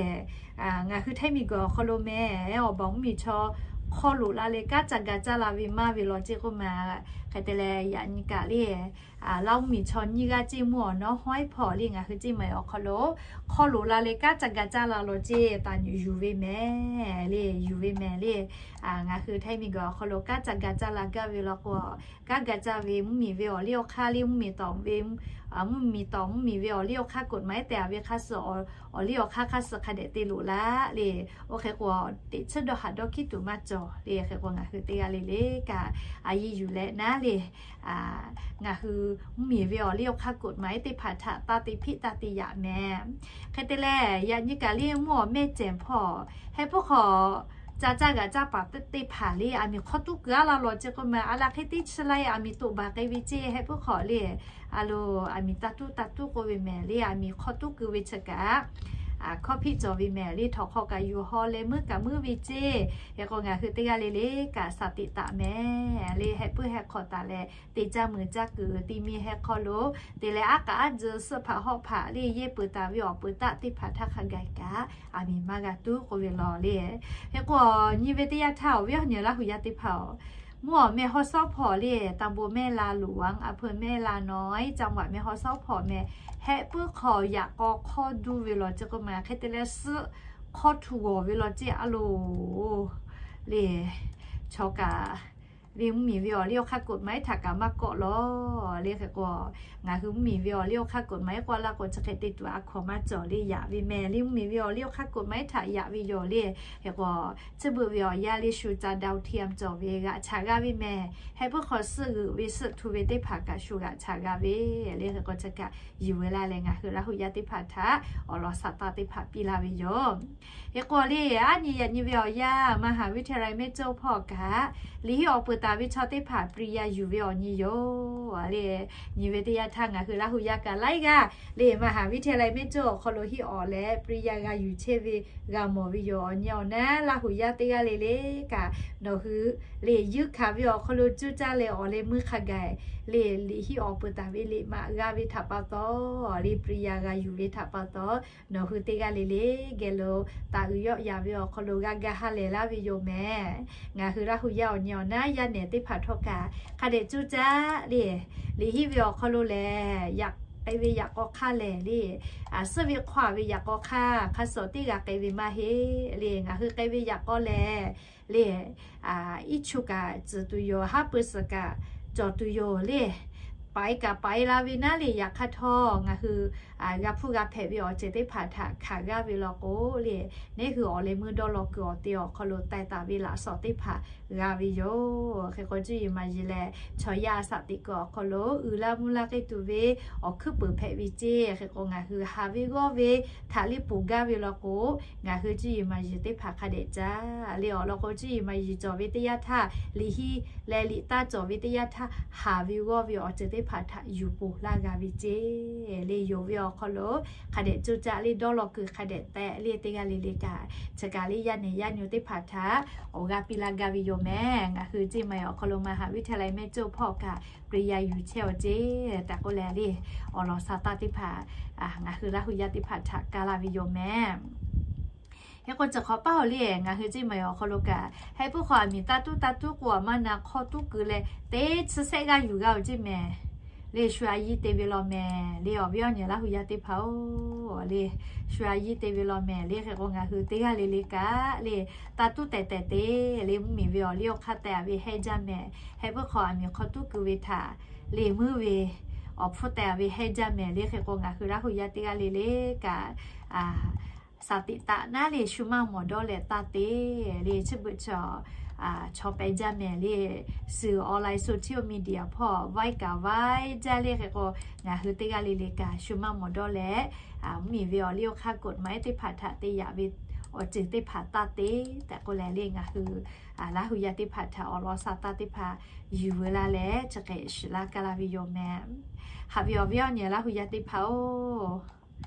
ngaˬ hui Htaiˇ miˬguiˬ awˬ hk'aw lo mehˍ, awˬ baˬ mvuhˇmiˬ chaw hk'aw loꞈ la leh kanˉ ca ga caˇ la ve maˇ ve law ceˇ k'oˆ ma. Hk'e te leh yaꞈ nyi kaꞈ le, Laˇ mvuhˇmiˬ chaw nyiˇ g'aˇ ceˇ mvuhˇ awˬ nawˉ hawˉ hpawˇ le, ngaˬ hui ceˇ mehˍ awˬ hk'aw lo hk'aw loꞈ la leh kanˉ ca ga caˇ la law ceˇ taˍ nyi yuˬ ve mehˍ le, yuˬ ve mehˍ le. Ngaˬ hui Htaiˇ miˬguiˬ awˬ hk'aw lo kanˉ ca ga caˇ la gaˇ ve law k'o, kanˉ ga caˇ ve mvuhˇmiˬ ve awˬ liˇ awˬ hk'aˇ le, mvuhˇmiˬ tawˍ ve, mvuhˇmiˬ tawˍ mvuhˇmiˬ ve awˬ liˇ awˬ hk'aˇ กฎหมาย tehꞈ a ve hk'aˇ suh, awˬ liˇ awˬ hk'aˇ hk'aˇ suh hk'a dehꞈ te loꞈ laˇ le. Oˇ hk'e k'o, teꞈ chiˉ dawˇ haꞈ dawˇ hkiˉ tuˬ maˇ cawˬ le. Hk'e k'o, ngaˬ hui teˇ g'aˇ le le kaꞈ a yiˇ yuˬ leh naˉ le, ngaˬ hui mvuhˇmiˬ ve awˬ liˇ awˬ hk'aˇ กฎหมาย teˇ hpaˍ htaꞈ taˇ te hpiˆ taˇ te yaꞈ mehˍ. Hk'e te leh yaꞈ nyi kaꞈ le, mvuhˇ awˬ mehˇ cehˬ hpawˇ heh puiˉ hk'aw ca caˇ g'aꞈ caˇ paˍ teˇ hpaˍ le, aˬ miˍ hk'aw tuˉ keu a la law ceˇ k'oˆ ma. A laˬ hk'e teˇ chi la aˬ miˍ toꞈ baˬ k'ai ve ceˇ. Heh puiˉ hk'aw le, a lo, aˬ miˍ taˇ tuˉ taˇ tuˉ k'oˆ ve mehˍ le, aˬ miˍ hk'aw tuˉ keu ve chi kaꞈ hkawˇ hpiˆ cawˬ ve mehˍ le. Htawnˍ hk'aw kaꞈ yuˬ haw leh meuˉ kaꞈ meuˉ ve ceˇ. Hk'e k'o, ngaˬ hui teˇ g'aˇ le le kaꞈ shaˍ teꞈ taˍ mehˍ le. Heh puiˉ heh hk'aw taˍ leh te caˇ meuˍ caˇ kuiˬ te mi heh hk'aw lo te leh aˉ k'aꞈ aˉ tzuh suhˆ hpaꞈ hawˆ hpaꞈ le, yehˇ peuˬ taˍ ve awˬ peuˬ taˆ teˇ hpaˍ htaˇ hk'a gaˬ kaꞈ aˬ miˍ maˇ g'a tuˉ k'oˆ ve law le. Hk'e k'o, nyi ve teˇ yanˇ htaˇ awˬ viˉ awˬ nyi Laˇ hu yaˇ teˇ hpaˍ-oˬ, mvuhˇ awˬ mehˇ haw sawˉ hpawˇ le, ตำบลแม่ลาหลวง อำเภอแม่ลาน้อย จังหวัดแม่ฮ่องสอน hpawˇ mehˍ, heh puiˉ hk'aw yaꞈ k'aw hk'awˇ duˇ ve law ceˇ k'oˆ ma. Hk'e te leh suhˆ hk'awˇ htu g'awˬ ve law ceˇ a loˬ le. Chaw kaꞈ le mvuhˇmiˬ ve awˬ liˇ awˬ hk'aˇ กฎหมาย htaꞈ kaꞈ maˇ kawˆ law le. Hk'e k'o, ngaˬ hui mvuhˇmiˬ ve awˬ liˇ awˬ hk'aˇ กฎหมาย k'oˆ laˇ k'o, chi hk'e te tuˬ a hkaw maˇ cawˬ le, yaꞈ ve mehˍ le. Mvuhˇmiˬ ve awˬ liˇ awˬ hk'aˇ กฎหมาย htaꞈ yaꞈ ve yoˬ le. Hk'e k'o, chi beuꞈ ve awˬ yanˇ le shu ca ดาวเทียม cawˬ ve g'aꞈ chaꞈ g'a ve mehˍ. Heh puiˉ hk'aw suhˆ g'euꞈ ve suhˆ htu ve teˇ hpaˍ kaꞈ shu g'aꞈ chaꞈ g'a ve le. Hk'e k'o, chi kaꞈ yuˬ ve laˇ leh ngaˬ hui Laˇ hu yaˇ teˇ hpaˍ htaꞈ awˬ lawn shaˍ taˇ teˇ hpaˍ piˇ laˇ ve yoˬ. Hk'e k'o le, aˉ nyi yaꞈ nyi ve awˬ yanˇ มหาวิทยาลัยแม่โจ้ hpawˇ kaꞈ liꞈ henˇ awˬ peuˬ taˍ ve chaw teˇ hpaˍ ပရိယာ yuˬ ve awˬ nyi yoˬ le. Nyi ve teˇ yanˇ htaˇ ngaˬ hui Laˇ hu yaˇ kaꞈ laiˉ g'aˇ le มหาวิทยาลัย mehˆ cawˇ awˬ hk'aw lo hiˆ awˬ leh ปริญญา g'a yuˬ chehˇ ve g'a mawˬ ve yoˬ. Awˬ nyi awˬ naˉ Laˇ hu yaˇ teˇ g'aˇ le le kaꞈ nawˬ hui le yuˇ hkanˍ ve awˬ hk'aw lo cuˇ caˇ leh awˬ leh meuˇ hk'a gaˬ le liꞈ hiˆ awˬ peuˬ taˍ ve liꞈ maꞈ g'a ve htaꞈ pa taw le ปริญญา g'a yuˬ ve htaꞈ pa taw nawˬ hui teˇ g'aˇ le le geh lo taˍ uiˍ yawˆ yaˍ ve awˬ hk'aw lo g'a ga ha lehˬ laˇ ve yoˬ mehˍ. Ngaˬ hui Laˇ hu yaˇ awˬ nyi awˬ naˉ yaˇ nehˬ teˇ hpaˍ htawˇ kaꞈ hk'a dehꞈ cuˇ caˇ le liꞈ hiˆ ve awˬ hk'aw lo lehˬ yaꞈ k'ai ve yaꞈ k'aw hk'aˇ lehˬ le, suhˆ ve hk'aw ve yaꞈ k'aw hk'aˇ hk'a shuˍ teˇ g'aˇ k'ai ve maˇ heˆ le. Ngaˬ hui k'ai ve yaꞈ k'aw lehˬ le iˉ chu kaꞈ tcuhˍ tuˬ yoˬ, haˉ pui suhˍ kaꞈ cawˬ tuˬ yoˬ le. Paiˍ kaꞈ paiˍ la ve naˉ le yaꞈ hk'aˇ htawˇ ngaˬ hui g'a hpuˇ g'a hpehꞈ ve awˬ ceuˬ teˇ hpaˍ htaꞈ hkanˍ g'aˇ ve law k'o le, neˇ hui awˬ leh meuˇ dawˇ law kuiˬ awˬ te awˬ hk'aw lo taiˍ taˍ ve laꞈ shawnˍ teˇ hpaˍ g'a ve yoˬ. Hk'e k'o cuˇ yiˍ maˍ yiˍ lehˬ chaw yaˇ a shaꞈ teꞈ kuiˬ awˬ hk'aw lo uiˍ la mvuh la k'ai tuˬ ve awˬ hkuiˉ peuˍ hpehꞈ ve ceˇ. Hk'e k'o ngaˬ hui haˍ ve g'awˇ ve htaꞈ liˇ poˬ gaˇ ve law k'o ngaˬ hui cuˇ yiˍ maˍ yiˍ teˇ hpaˍ hk'a dehꞈ caˇ le. Awˬ lawn k'o cuˇ yiˍ maˍ yiˍ cawˬ ve teˇ yanˇ htaˇ liꞈ hiˆ leh liꞈ taˇ cawˬ ve teˇ yanˇ htaˇ haˍ ve g'awˇ ve awˬ ceuˬ teˇ hpaˍ htaꞈ yuˬ poˬ laˇ g'a ve ceˇ le. Yonˍ ve awˬ hk'aw lo hk'a dehꞈ cuˇ caˇ le dawˇ law kuiˬ hk'a dehꞈ tehꞈ le teˇ g'aˇ le le kaꞈ chi kaꞈ le yaˇ nehˬ yaˇ nyi teˇ hpaˍ htaꞈ awˬ g'aˇ piˇ laˇ gaˇ ve yoˬ mehˍ. Ngaˬ hui ceˇ maˍ awˬ hk'aw lo มหาวิทยาลัย mehˆ cawˇ hpawˇ kaꞈ ปริญญา yuˬ chehˇ awˬ ceˇ tehꞈ k'oˆ leh le awˬ lawn sha taˇ teˇ hpaˍ ngaˬ hui Laˇ hu yaˇ teˇ hpaˍ htaꞈ kaˇ laˇ ve yoˬ mehˍ. Hk'e k'o chi hk'awꞈ paˇ awˬ le ngaˬ hui ceˇ maˍ awˬ hk'aw lo kaꞈ heh puiˉ hk'aw aˬ miˍ taˇ tuˉ taˇ tuˉ k'o aˬ maˇ na hk'aw tuˉ keu leh teˇ chi shehˆ g'aˇ yuˬ g'a oˬ ceˇ mehˍ. Le shu a yiˇ te ve law mehˍ le awˬ viˉ awˬ nyi Laˇ hu yaˇ teˇ hpaˍ-oˬ le, shu a yiˇ te ve law mehˍ le. Hk'e k'o ngaˬ hui teˇ g'aˇ le le kaꞈ le taˇ tuˉ tehˬ tehˬ te le mvuhˇmiˬ ve awˬ liˇ awˬ hk'aˇ teh a ve hehˆ jaˇ mehˍ. Heh puiˉ hk'aw aˬ miˍ hk'aw tuˉ keu ve htaꞈ le meuˇ ve awˬ hpfuhˇ teh a ve hehˆ jaˇ mehˍ le. Hk'e k'o ngaˬ hui Laˇ hu yaˇ teˇ g'aˇ le le kaꞈ shaˍ tiꞈ taꞈ naˉ le shu maˇ mawˬ dawˇ leh taˇ te le chi beuꞈ chaw chaw pehꞈ jaˇ mehˍ le. Suhˍ online social media hpawˇ vaiˇ kaꞈ vaiˇ jaˇ le. Hk'e k'o ngaˬ hui teˇ g'aˇ le le kaꞈ shu maˇ mawˬ dawˇ leh mvuhˇmiˬ ve awˬ liˇ awˬ hk'aˇ กฎหมาย teˇ hpaˍ htaꞈ te yaꞈ ve awˬ ceuˬ teˇ hpaˍ taˇ te tehꞈ k'oˆ leh le ngaˬ hui Laˇ hu yaˇ teˇ hpaˍ htaꞈ awˬ lawn sha taˇ teˇ hpaˍ yuˬ veu la leh chi hk'e shiˍ laˇ kaˇ laˇ ve yoˬ mehˍ. Haꞈ ve awˬ viˉ awˬ nyi Laˇ hu yaˇ teˇ hpaˍ-oˬ,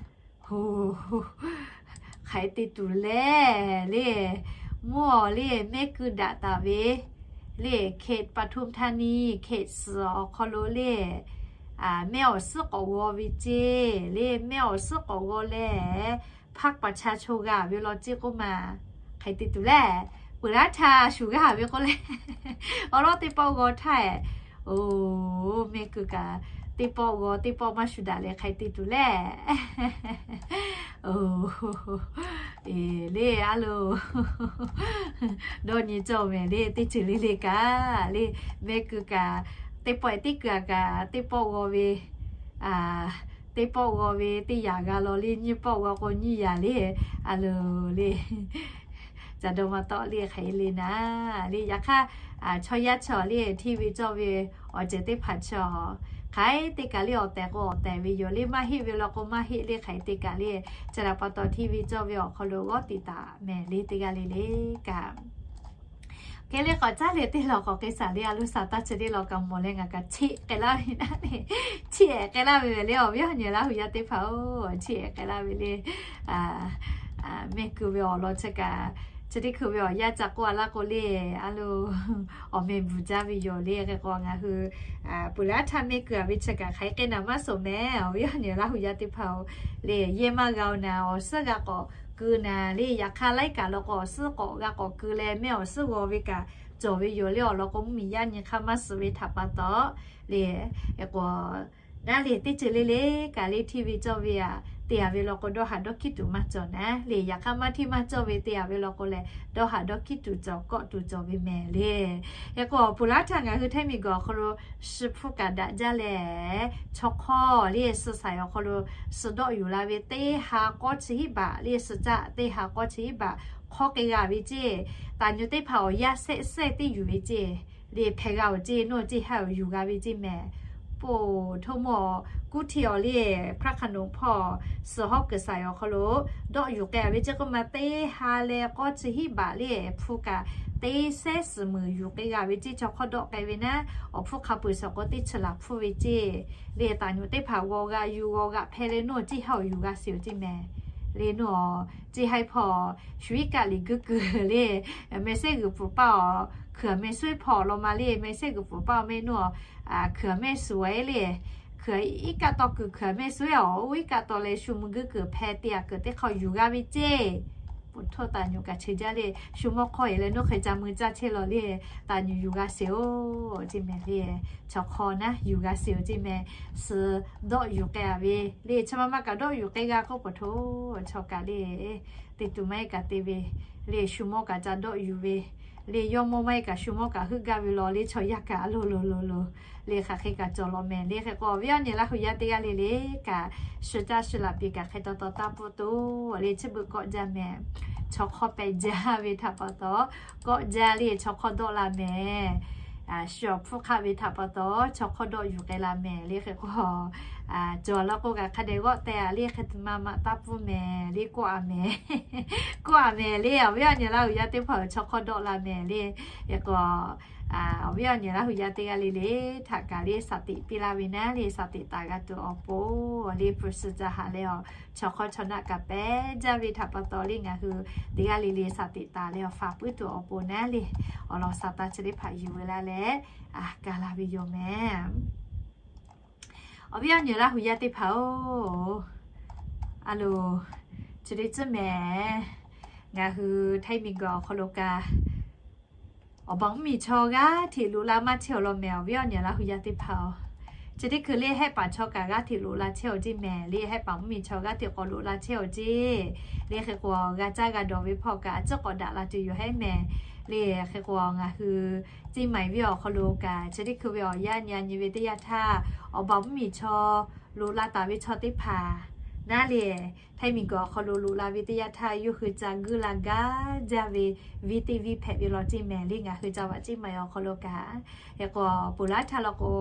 hk'aˬ hk'e te tuˬ le le, mvuhˇ awˬ le mehˆ keu daꞈ taˍ ve le เขตปทุมธานี เขต suhˍ awˬ hk'aw lo le mehˆ awˬ suhˉ k'awꞈ g'aw ve ceˇ le. Mehˆ awˬ suhˉ k'awꞈ g'aw leh พรรคประชาชน g'a ve law ceˇ k'oˆ ma. Hk'aˬ hk'e te tuˬ le, peuˬ laˇ htaˇ shuˍ g'a ve k'oˆ leh awˬ lawˉ teˇ pawˆ g'aw htaˇ, oˬ, mehˆ keu kaꞈ teˇ pawˆ g'aw teˇ pawˆ maˇ shuˍ daꞈ leh hk'aˬ hk'e te tuˬ le. Eˬ le, a loˬ, dawˇ nyi cawˇ mehˍ le teˇ ceuˬ le le kaꞈ le, mehˆ keu kaꞈ teˇ pawˆ teˇ keu kaꞈ teˇ pawˆ g'aw ve, teˇ pawˆ g'aw ve teˇ yaꞈ g'a law le, nyiˇ pawˆ g'aw k'o nyiˇ yaꞈ le, a loˬ le. Ca dawˇ maˇ tawˆ le hk'aˬ hk'e le naˉ le. Yaꞈ hk'aˇ chaw yaˇ chaw le hteˇ ve cawˇ ve awˬ ceuˬ teˇ hpaˍ chaw hk'aˬ hk'e te kaꞈ le awˬ tehˬ k'o awˬ tehˬ ve yoˬ le, maˇ heˆ ve law k'o maˇ heˆ le hk'aˬ hk'e te kaꞈ le, chi htaꞈ pa taw hteˇ ve cawˇ ve awˬ hk'aw lo g'awˇ tiꞈ taˍ mehˍ le teˇ g'aˇ le le kaꞈ. Hk'e le k'awꞈ caˉ leh teˇ law k'awꞈ k'ai shaˍ le, a loˬ sha taˇ chi teˇ law kaꞈ mawˬ leh ngaˬ kaꞈ cheˆ k'ai laˇ ve naˉ le, cheˆ k'ai laˇ ve ve le awˬ viˉ awˬ nyi Laˇ hu yaˇ teˇ hpaˍ-oˬ, cheˆ k'ai laˇ ve le. Mehˆ keu ve awˬ lawn chi kaꞈ chi teˇ hkui ve awˬ yanˇ ca k'oˆ a laˇ k'o le, a loˬ, awˬ meh bvuhˬ jaˇ ve yoˬ le. Hk'e k'o ngaˬ hui peuˬ laˇ htaˇ mehˆ keu a ve chi kaꞈ hk'aˬ hk'e k'ai naˍ maˇ shawˍ mehˍ. Awˬ viˉ awˬ nyi Laˇ hu yaˇ teˇ hpaˍ-oˬ le, yehˇ maˇ g'a-oˬ naˍ, awˬ suhˉ g'a k'awꞈ keu naˍ le, yaꞈ hk'aˇ laiˉ kaꞈ law k'o awˬ suhˉ k'awꞈ g'a k'awꞈ keu leh mehˆ awˬ suhˉ g'aw ve kaꞈ cawˬ ve yoˬ le. Awˬ lawn k'o mvuhˇmiˬ yaˇ nyi hk'aˇ maˇ suh ve htaꞈ pa taw le, k'o naˉ le teˇ ceuˬ le le kaꞈ le hteˇ ve cawˇ ve aꞈ te a ve law k'o dawˇ haꞈ dawˇ hkiˉ tuˬ maˇ cawˬ naˉ le. Yaꞈ hk'aˇ maˇ hteˇ maˇ cawˇ ve te a ve law k'o lehˬ dawˇ haꞈ dawˇ hkiˉ tuˬ cawˬ kawˆ tuˬ cawˬ ve mehˍ le. Hk'e k'o peuˬ laˇ htaˇ ngaˬ hui Htaiˇ miˬguiˬ awˬ hk'aw lo suh hpu kaꞈ daꞈ jaˇ leh, chaw hk'awˇ le suh saiˍ awˬ hk'aw lo suh dawˆ yuˬ la ve teˇ ha k'awˇ chi hiˉ baꞈ le, suh caˆ teˇ ha k'awˇ chi hiˉ baꞈ hk'awˇ k'ai g'a ve ceˇ. Taˍ nyi teˇ hpaˍ awˬ yaˇ shehˆ shehˆ teˇ yuˬ ve ceˇ le, hpehꞈ g'a-oˬ ceˇ, nawˇ ceˇ haˉ-oˬ yuˬ g'a ve ceˇ mehˍ. Oˇ htoˇ mawˇ kuˉ htiˇ awˬ le, hpaˇ hk'a nawˬ hpawˇ suhˍ hawˉ kuiˬ saiˍ awˬ hk'aw lo dawˆ yuˬ k'ai a ve ceˇ k'oˆ ma, teˇ ha leh k'awˇ chi hiˆ baꞈ le hpu kaꞈ teˇ sehˉ suhˍ muiˬ yuˬ k'ai g'a ve ceˇ. Chaw hk'awˇ dawˆ k'ai ve naˉ, awˬ hpfuhˇ hk'a peu-eˬ suhˍ k'o teˇ chi laˬ hpfuhˇ ve ceˇ. Le taˍ nyuꞈ teˇ hpaˍ g'aw g'a yuˬ g'aw g'aꞈ hpehˇ leh nawˇ ceˇ ha awˬ yuˬ g'a sheˍ-oˬ ceˇ mehˍ. Le nawˇ ceˇ ha hpawˇ shu iˉ kaˆ liꞈ guiˇ kuiˬ le, meh sehˉ g'uiˬ pfuhˍ paˇ awˬ hkui aˬ meh suhˉ hpawˇ law ma le, meh sehˉ g'uiˬ pfuhˍ paˇ awˬ meh nawˇ hkui aˬ meh suhˍ-e le, hkui iˉ kaˆ taw kuiˬ hkui aˬ meh suhˉ-e awˬ, oˇ iˉ kaˆ taw leh shu mvuh guiˇ kuiˬ hpehˇ te aꞈ kuiˬ teˇ hk'aw yuˬ g'a ve ceˇ. Pfuhˍ htaˇ taˍ nyuꞈ kaꞈ chi jaˇ le, shu mawˇ hk'awˇ-e leh nawˇ hk'e ca mui caˇ chehˇ law le, taˍ nyuꞈ yuˬ g'a sheˍ-oˬ ceˇ mehˍ le. Chaw hk'awˇ naˉ yuˬ g'a sheˍ-oˬ ceˇ mehˍ. Suhˍ dawˆ yuˬ k'ai a ve le, chi ma ma kaꞈ dawˆ yuˬ k'ai g'a k'oˆ pfuhˍ htoˇ, chaw kaꞈ le, teˇ tuˬ maˇ heˆ kaꞈ te ve le, shu mawˇ kaꞈ ca dawˆ yuˬ ve le, yawˇ mawˇ maˇ heˆ kaꞈ shu mawˇ kaꞈ heuˆ gaˇ ve law le, chaw yaˇ kaꞈ a loˬ loˬ loˬ loˬ le, hk'aˬ hk'e kaꞈ cawˬ law mehˍ le. Hk'e k'o awˬ viˉ awˬ nyi Laˇ huˍ yaˇ teˇ g'aˇ le le kaꞈ, shu caˇ shu laꞈ piˍ kaꞈ hk'e taw taw taˇ pfuhˇ tuˬ le, chi beuꞈ kawˆ jaˇ mehˍ. Chaw hk'awˇ pehꞈ jaˇ ve htaꞈ pa taw kawˆ jaˇ le, chaw hk'awˇ dawˆ la mehˍ. Shu awˬ hpfuhˇ hk'aˆ ve htaꞈ pa taw chaw hk'awˇ dawˆ yuˬ k'ai la mehˍ le. Hk'e k'o, cawˬ law k'o kaꞈ hk'a dehꞈ g'awˆ teh a le, hk'e te ma ma taˇ pfuhˇ mehˍ le, kawˆ a mehˍ. Kawˆ a mehˍ le, awˬ viˉ awˬ nyi Laˇ huˍ yaˇ teˇ hpaˍ-oˬ, chaw hk'awˇ dawˆ la mehˍ le. Hk'e k'o, awˬ viˉ awˬ nyi Laˇ huˍ yaˇ teˇ g'aˇ le le htaꞈ kaꞈ le saˍ teꞈ piˇ laˇ ve naˉ le, saˍ teꞈ taˍ g'a tuˬ awˬ pon le, pfuhˍ suhˍ ca haꞈ leh awˬ, chaw hk'awˇ chaw naˆ kaꞈ pehꞈ jaˇ ve htaꞈ pa taw le, ngaˬ hui teˇ g'aˇ le le saˍ teꞈ taˍ leh awˬ faˍ puiˉ tuˬ awˬ pon naˉ le, awˬ lawn saˍ taˇ chi teˇ hpaˍ yuˬ ve laˇ leh, ka laˇ ve yoˬ mehˍ. Awˬ viˉ awˬ nyi Laˇ huˍ yaˇ teˇ hpaˍ-oˬ, a loˬ, chi teˇ ceuˬ mehˍ. Ngaˬ hui Htaiˇ miˬ guiˬ awˬ hk'aw lo kaꞈ awˬ baˬ mvuhˇ miˬ chaw g'aˇ hteꞈ loꞈ la maˇ chehˇ awˬ lawn mehˍ, awˬ viˉ awˬ nyi Laˇ huˍ yaˇ teˇ hpaˍ-oˬ. Chi teˇ hkui le Hehˆ paˍ chaw kaꞈ g'aˇ hteꞈ loꞈ la chehˇ awˬ ceˇ mehˍ le, Hehˆ paˍ mvuhˇ miˬ chaw g'aˇ hteꞈ k'awꞈ loꞈ la chehˇ awˬ ceˇ le. Hk'e k'o g'a caˇ g'a dawˬ ve hpawˇ kaꞈ a ciˉ k'awꞈ daꞈ la tuˬ yoˬ hehˉ mehˍ le. Hk'e k'o ngaˬ hui Ceˇ maiˍ venˇ awˬ hk'aw lo kaꞈ chi teˇ hkui ve awˬ yanˇ nyi a nyi ve teˇ yanˇ htaˇ, awˬ baˬ mvuhˇ miˬ chaw loꞈ la taˍ ve chaw teˇ hpaˍ naˉ le, Htaiˇ miˬ guiˬ awˬ hk'aw lo loꞈ la ve teˇ yanˇ htaˇ yawˇ hui ca guiˇ la gaˇ jaˇ ve, viˇ teˇ viˇ hpehꞈ ve law ceˇ mehˍ le. Ngaˬ hui ca vaꞈ Ceˇ maiˍ awˬ hk'aw lo kaꞈ, hk'e k'o peuˬ laˇ htaˇ law k'o,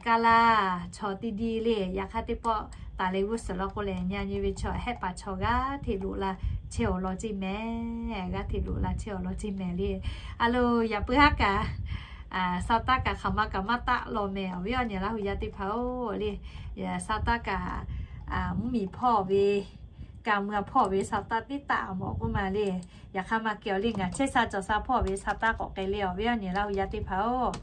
kaˇ laˇ chaw teˇ diˇ le, yaꞈ hk'aˇ teˇ pawˆ taˍ leh g'uˇ suhˍ law k'o lehˬ, nyi a nyi ve chaw Hehˆ paˍ chaw g'aˇ hteꞈ loꞈ la chehˇ awˬ lawn ceˇ mehˍ. G'aˇ hteꞈ loꞈ la chehˇ awˬ lawn ceˇ mehˍ le. A loˬ, yaꞈ puiˉ haˉ kaꞈ, Saˍtanˍ kaꞈ hk'aˬ ma kaꞈ maˇ taˆ law mehˍ, awˬ viˉ awˬ nyi Laˇ huˍ yaˇ teˇ hpaˍ-oˬ le. Saˍtanˍ kaꞈ mvuhˇ miˬ hpawˇ ve, ka mui hpawˇ ve Saˍtanˍ teˇ taˆ mawˬ k'oˆ ma le. Yaꞈ hk'aˇ maˇ kehˬ awˬ le, ngaˬ chehˇ sha cawˬ sha hpawˇ ve Saˍtanˍ k'awꞈ k'ai le, awˬ viˉ awˬ nyi Laˇ huˍ yaˇ teˇ hpaˍ-oˬ.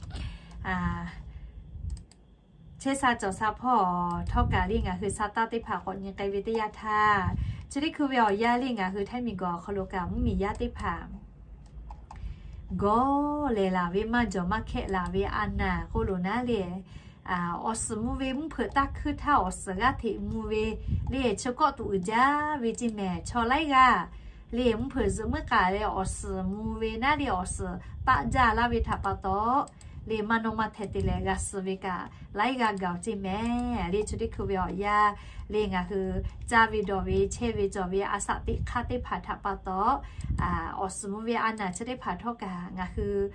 Chehˇ sha cawˬ sha hpawˇ htawˇ kaꞈ le ngaˬ hui Saˍtanˍ teˇ hpaˍ k'awꞈ nyi k'ai ve teˇ yanˇ htaˇ, chi teˇ hkui ve awˬ yanˇ le ngaˬ hui Htaiˇ miˬ guiˬ awˬ hk'aw lo kaꞈ mvuhˇ miˬ yaˇ teˇ hpaˍ gawˬ lehˬ laˬ ve maˇ jawˬ maˇ hkehˆ laˬ ve a naˍ k'oˆ lo naˉ le, awˬ suhˍ mvuh ve mvuhˇ hpeuꞈ taˇ hkuiˇ htaˇ awˬ suhˍ g'aˇ hteꞈ mvuh ve le, chi kawˆ tuˬ uiˍ jaˇ ve ceˇ mehˍ. Chaw laiˉ g'aˇ le mvuhˇ hpeuꞈ zuhꞈ muiˉ k'aˍ leh awˬ suhˍ mvuh ve naˉ le, awˬ suhˍ taˆ jaˇ laˇ ve htaꞈ pa taw le, maˇ nawˇ maˇ hteh te leh g'a suh ve kaꞈ laiˉ g'aˇ gaˬ-oˬ ceˇ mehˍ le. Chi teˇ hkui ve awˬ yanˇ le ngaˬ hui caˇ ve dawˬ ve chehˇ ve cawˬ ve a shaꞈ teꞈ hk'aˇ teˇ hpaˍ htaꞈ pa taw, awˬ suhˍ mvuh ve a naˍ chi teˇ hpaˍ htawˇ kaꞈ ngaˬ hui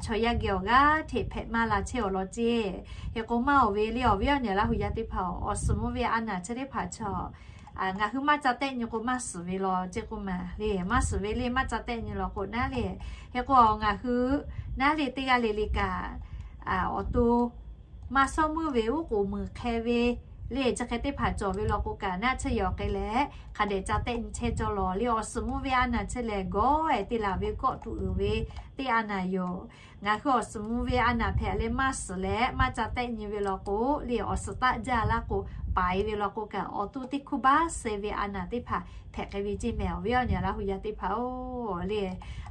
chaw yaˇ geh awˬ g'aˇ hteꞈ hpehꞈ maˇ la chehˇ awˬ lawn ceˇ. Hk'e k'o maˇ oˬ ve le, awˬ viˉ awˬ nyi Laˇ huˍ yaˇ teˇ hpaˍ-oˬ, awˬ suhˍ mvuh ve a naˍ chi teˇ hpaˍ chaw ngaˬ hui maˇ ca tehˆ nyi k'o maˇ suhˍ ve law ceˇ k'oˆ ma le. Maˇ suhˍ ve le maˇ ca tehˆ nyi law k'o naˉ le, hk'e k'o ngaˬ hui naˉ le teˇ g'aˇ le le kaꞈ awˬ to maˇ shawˉ meuˇ ve uˉ k'oˍ meuˍ hk'e ve le, chi hk'e teˇ hpaˍ cawˬ ve law k'o kaꞈ naˉ chehˇ yaw k'ai leh hk'a dehꞈ ca tehˆ nyi chehˇ cawˇ law le. Awˬ suhˍ mvuh ve a naˍ chi lehˬ gawˬ-e te laˬ ve kawˆ tuˬ uiˍ ve teˇ a naˍ yoˬ. Ngaˬ hui awˬ suhˍ mvuh ve a naˍ hpehꞈ leh maˇ suhˍ leh maˇ ca tehˆ nyi ve law k'o le, awˬ suhˍ taˆ jaˇ laˇ k'o, paiˍ ve law k'o kaꞈ awˬ to teˇ hkuˇ baˆ suh ve a naˍ teˇ hpaˍ hpehꞈ k'ai ve ceˇ mehˍ, awˬ viˉ awˬ nyi Laˇ huˍ yaˇ teˇ hpaˍ-oˬ le.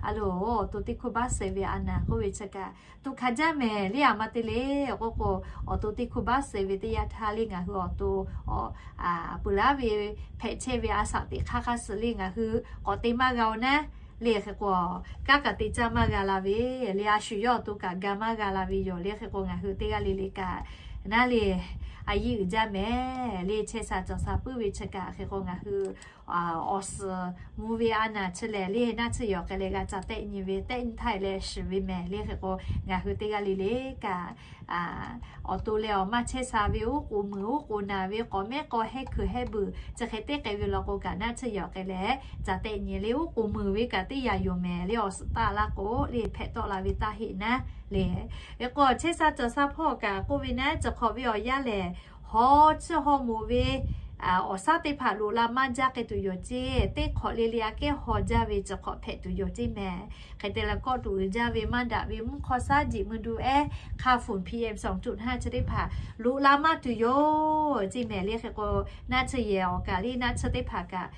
A loˬ, awˬ to teˇ hkuˇ baˆ suh ve a naˍ k'oˆ ve chi kaꞈ tuꞈ hkanˍ jaˇ mehˍ le. A ma te le k'oˆ k'o, awˬ to teˇ hkuˇ baˆ suh ve teˇ yanˇ htaˇ le ngaˬ hui awˬ to peuˬ laˉ ve hpehꞈ chehˇ ve a shaꞈ teꞈ hk'aˇ hk'aˇ suh le ngaˬ hui k'awꞈ te maˇ g'a-oˬ naˉ le. Hk'e k'o, kanˉ kaꞈ te caˇ maˇ g'a la ve le, a shu yawˇ awˬ to kaꞈ ga maˇ g'a la ve yoˬ le. Hk'e k'o ngaˬ hui teˇ g'aˇ le le kaꞈ naˉ le, a yiˇ uiˍ jaˇ mehˍ le. Chehˇ sha cawˬ sha puiˉ ve chi kaꞈ hk'e k'o ngaˬ hui awˬ suhˍ mvuh ve a naˍ chi lehˬ le, naˆ tsuhˇ yehˬ awˬ hk'e leh g'a ca tehˆ nyi ve, tehˆ nyi htaˇ leh shiˍ ve mehˍ le. Hk'e k'o, ngaˬ hui teˇ g'aˇ le le kaꞈ awˬ to leh awˬ maˇ chehˇ sha ve, uˉ k'oˍ muiˬ uˉ k'oˍ naˬ ve, k'awꞈ mehˉ k'aw hehˉ hkuiˬ hehˉ beuꞈ chi hk'e teˇ k'ai ve law k'o kaꞈ, naˆ tsuhˇ yehˬ awˬ hk'e leh ca tehˆ nyi le. Uˉ k'oˍ muiˬ ve kaꞈ teˇ yanˇ yoˬ mehˍ le. Awˬ suhˍ taˆ laˇ k'o le, hpehꞈ tawˆ la ve taˇ heˆ naˉ le. Hk'e k'o, chehˇ sha cawˬ sha hpawˇ kaꞈ k'oˆ ve naˉ, chi hk'awꞈ ve awˬ yanˇ lehˬ, haw chiˇ haw moˍ ve awˬ shaˉ teˇ hpaˍ loꞈ la maˇ jaˇ k'ai tuˬ yoˬ ceˇ. Teˇ hk'awꞈ le le aꞈ kehˉ haw jaˇ ve chi hk'awꞈ hpehꞈ tuˬ yoˬ ceˇ mehˍ. Hk'e te leh kawˆ tuˬ uiˍ jaˇ ve maˇ daꞈ ve mvuhˇ hk'aw shaˉ jiꞈ mvuh du ehˉ hk'a fuˍ PM sawˬ cuˆ hnaˇ chi teˇ hpaˍ loꞈ la maˇ tuˬ yoˬ ceˇ mehˍ le. Hk'e k'o, naˆ tsuhˇ yehˬ awˬ kaꞈ le, naˆ tsuhˇ teˇ hpaˍ kaꞈ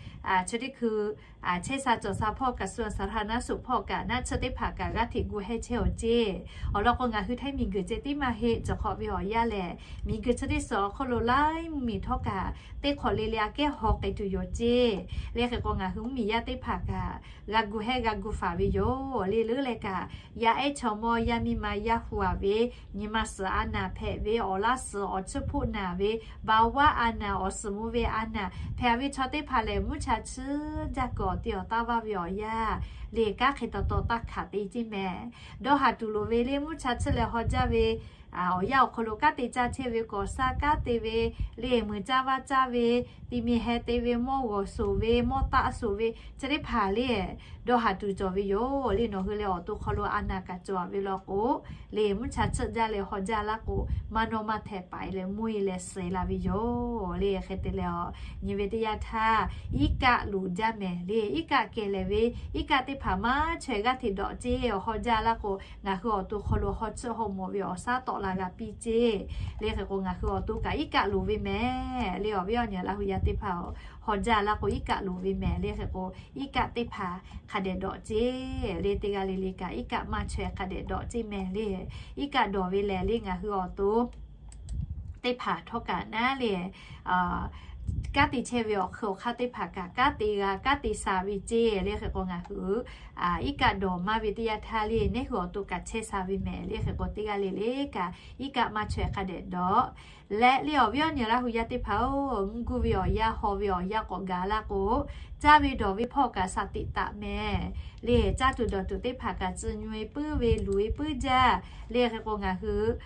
chi teˇ hkui chehˇ sha cawˬ sha hpawˇ kaꞈ, suh saˍ hra naˉ suhˍ hpawˇ kaꞈ, naˆ tsuhˇ teˇ hpaˍ kaꞈ g'aˇ hteꞈ gu hehˉ chehˇ awˬ ceˇ. Awˬ lawn k'o, ngaˬ hui hteˇ miˬguiˬ ceh tiˉ maˇ heˆ. Cawˬ hk'awꞈ ve awˬ yanˇ lehˬ, miˬguiˬ chi teˇ suhˍ awˬ hk'aw lo laiˉ mvuhˇmiˬ htawˇ kaꞈ teˇ hk'awꞈ le le aꞈ kehˉ haw k'ai tuˬ yoˬ ceˇ. Le hk'e k'o, ngaˬ hui mvuhˇmiˬ yaˇ teˇ hpaˍ kaꞈ g'a gu hehˉ g'a gu faˍ ve yoˬ le. Leuˉ leh kaꞈ, yaˇ ehˉ chaw mawˇ yaˇ miˇ ma yaˇ hu a ve, nyi ma suhˍ a naˍ hpehꞈ ve, awˬ laˇ suhˍ awˬ chiˇ hpoˆ naˬ ve, baˬ vaˇ a naˍ, awˬ suhˍ mvuh ve a naˍ hpehꞈ ve chaw teˇ hpaˍ lehˬ, mvuhˇ cha chiˇ jaˇ kuiˬ awˬ te awˬ taˇ vaˇ ve awˬ yanˇ le, kanˉ hk'e taw taw taˇ hkanˍ te ceˇ mehˍ. Dawˇ haˍ tuˬ loˍ ve le, mvuhˇ cha chiˇ leh haw jaˇ ve awˬ yanˇ awˬ hk'aw lo kanˉ te caˇ chehˇ ve, kawˍ saˇ kanˉ te ve le, mui caˇ vaˇ caˇ ve, ti mi heh te ve, mawˇ g'awˬ shoˍ ve, mawˇ taˆ shoˍ ve chi teˇ hpaˍ le, dawˇ haˍ tuˬ cawˬ ve yoˬ le. Nawˬ hui leh awˬ to hk'aw lo a naˍ kaꞈ cawˬ ve law k'o le, mvuhˇ cha chiˇ jaˇ leh haw jaˇ laˇ k'o, maˇ nawˇ maˇ htehꞈ paˍ e leh mvuhˇ e leh suh la ve yoˬ le. Hk'e te leh, nyi ve teˇ yanˇ htaˇ iˉ kaˆ loˍ jaˇ mehˍ le. Iˉ kaˆ kehˬ lehˬ ve, iˉ kaˆ teˇ hpaˍ maˇ chaweh g'aˇ hteꞈ dawꞈ ceˇ. Haw jaˇ laˇ k'o, ngaˬ hui awˬ to hk'aw lo haw chiˇ haw mawˬ ve awˬ shaˉ tawˆ la g'a piˇ ceˇ. Le hk'e k'o, ngaˬ hui awˬ to kaꞈ iˉ kaˆ loˍ ve mehˍ le. Awˬ viˉ awˬ nyi Laˇ hu yaˇ teˇ hpaˍ-oˬ, haw jaˇ laˇ k'o iˉ kaˆ loˍ ve mehˍ le. Hk'e k'o, iˉ kaˆ teˇ hpaˍ hk'a dehꞈ dawꞈ ceˇ le. Teˇ g'aˇ le le kaꞈ iˉ kaˆ maˇ chaweh hk'a dehꞈ dawꞈ ceˇ mehˍ le. Iˉ kaˆ dawˬ ve lehˬ le, ngaˬ hui awˬ to teˇ hpaˍ htawˇ kaꞈ naˉ le, kanˉ te chehˇ ve awˬ hk'aw awˬ hk'aˇ teˇ hpaˍ kaꞈ kanˉ te g'a kanˉ te sha ve ceˇ le. Hk'e k'o, ngaˬ hui iˉ kaˆ dawˬ maˇ ve teˇ yanˇ htaˇ le, neˉ hui awˬ to kaꞈ chehˇ sha ve mehˍ le. Hk'e k'o, teˇ g'aˇ le le kaꞈ iˉ kaˆ maˇ chaweh hk'a dehꞈ dawꞈ leh le. Awˬ viˉ awˬ nyi Laˇ hu yaˇ teˇ hpaˍ-oˬ, mvuhˇ guˇ ve awˬ yanˇ, haw ve awˬ yanˇ k'awꞈ gaˬ laˇ k'o, caˇ ve dawˬ ve hpawˇ kaꞈ shaˍ tiꞈ taˍ mehˍ le. Caˇ tuˬ dawˬ tuˬ teˇ hpaˍ kaꞈ tcuh nyu e puiˉ ve luˬ e puiˉ jaˇ le. Hk'e k'o, ngaˬ hui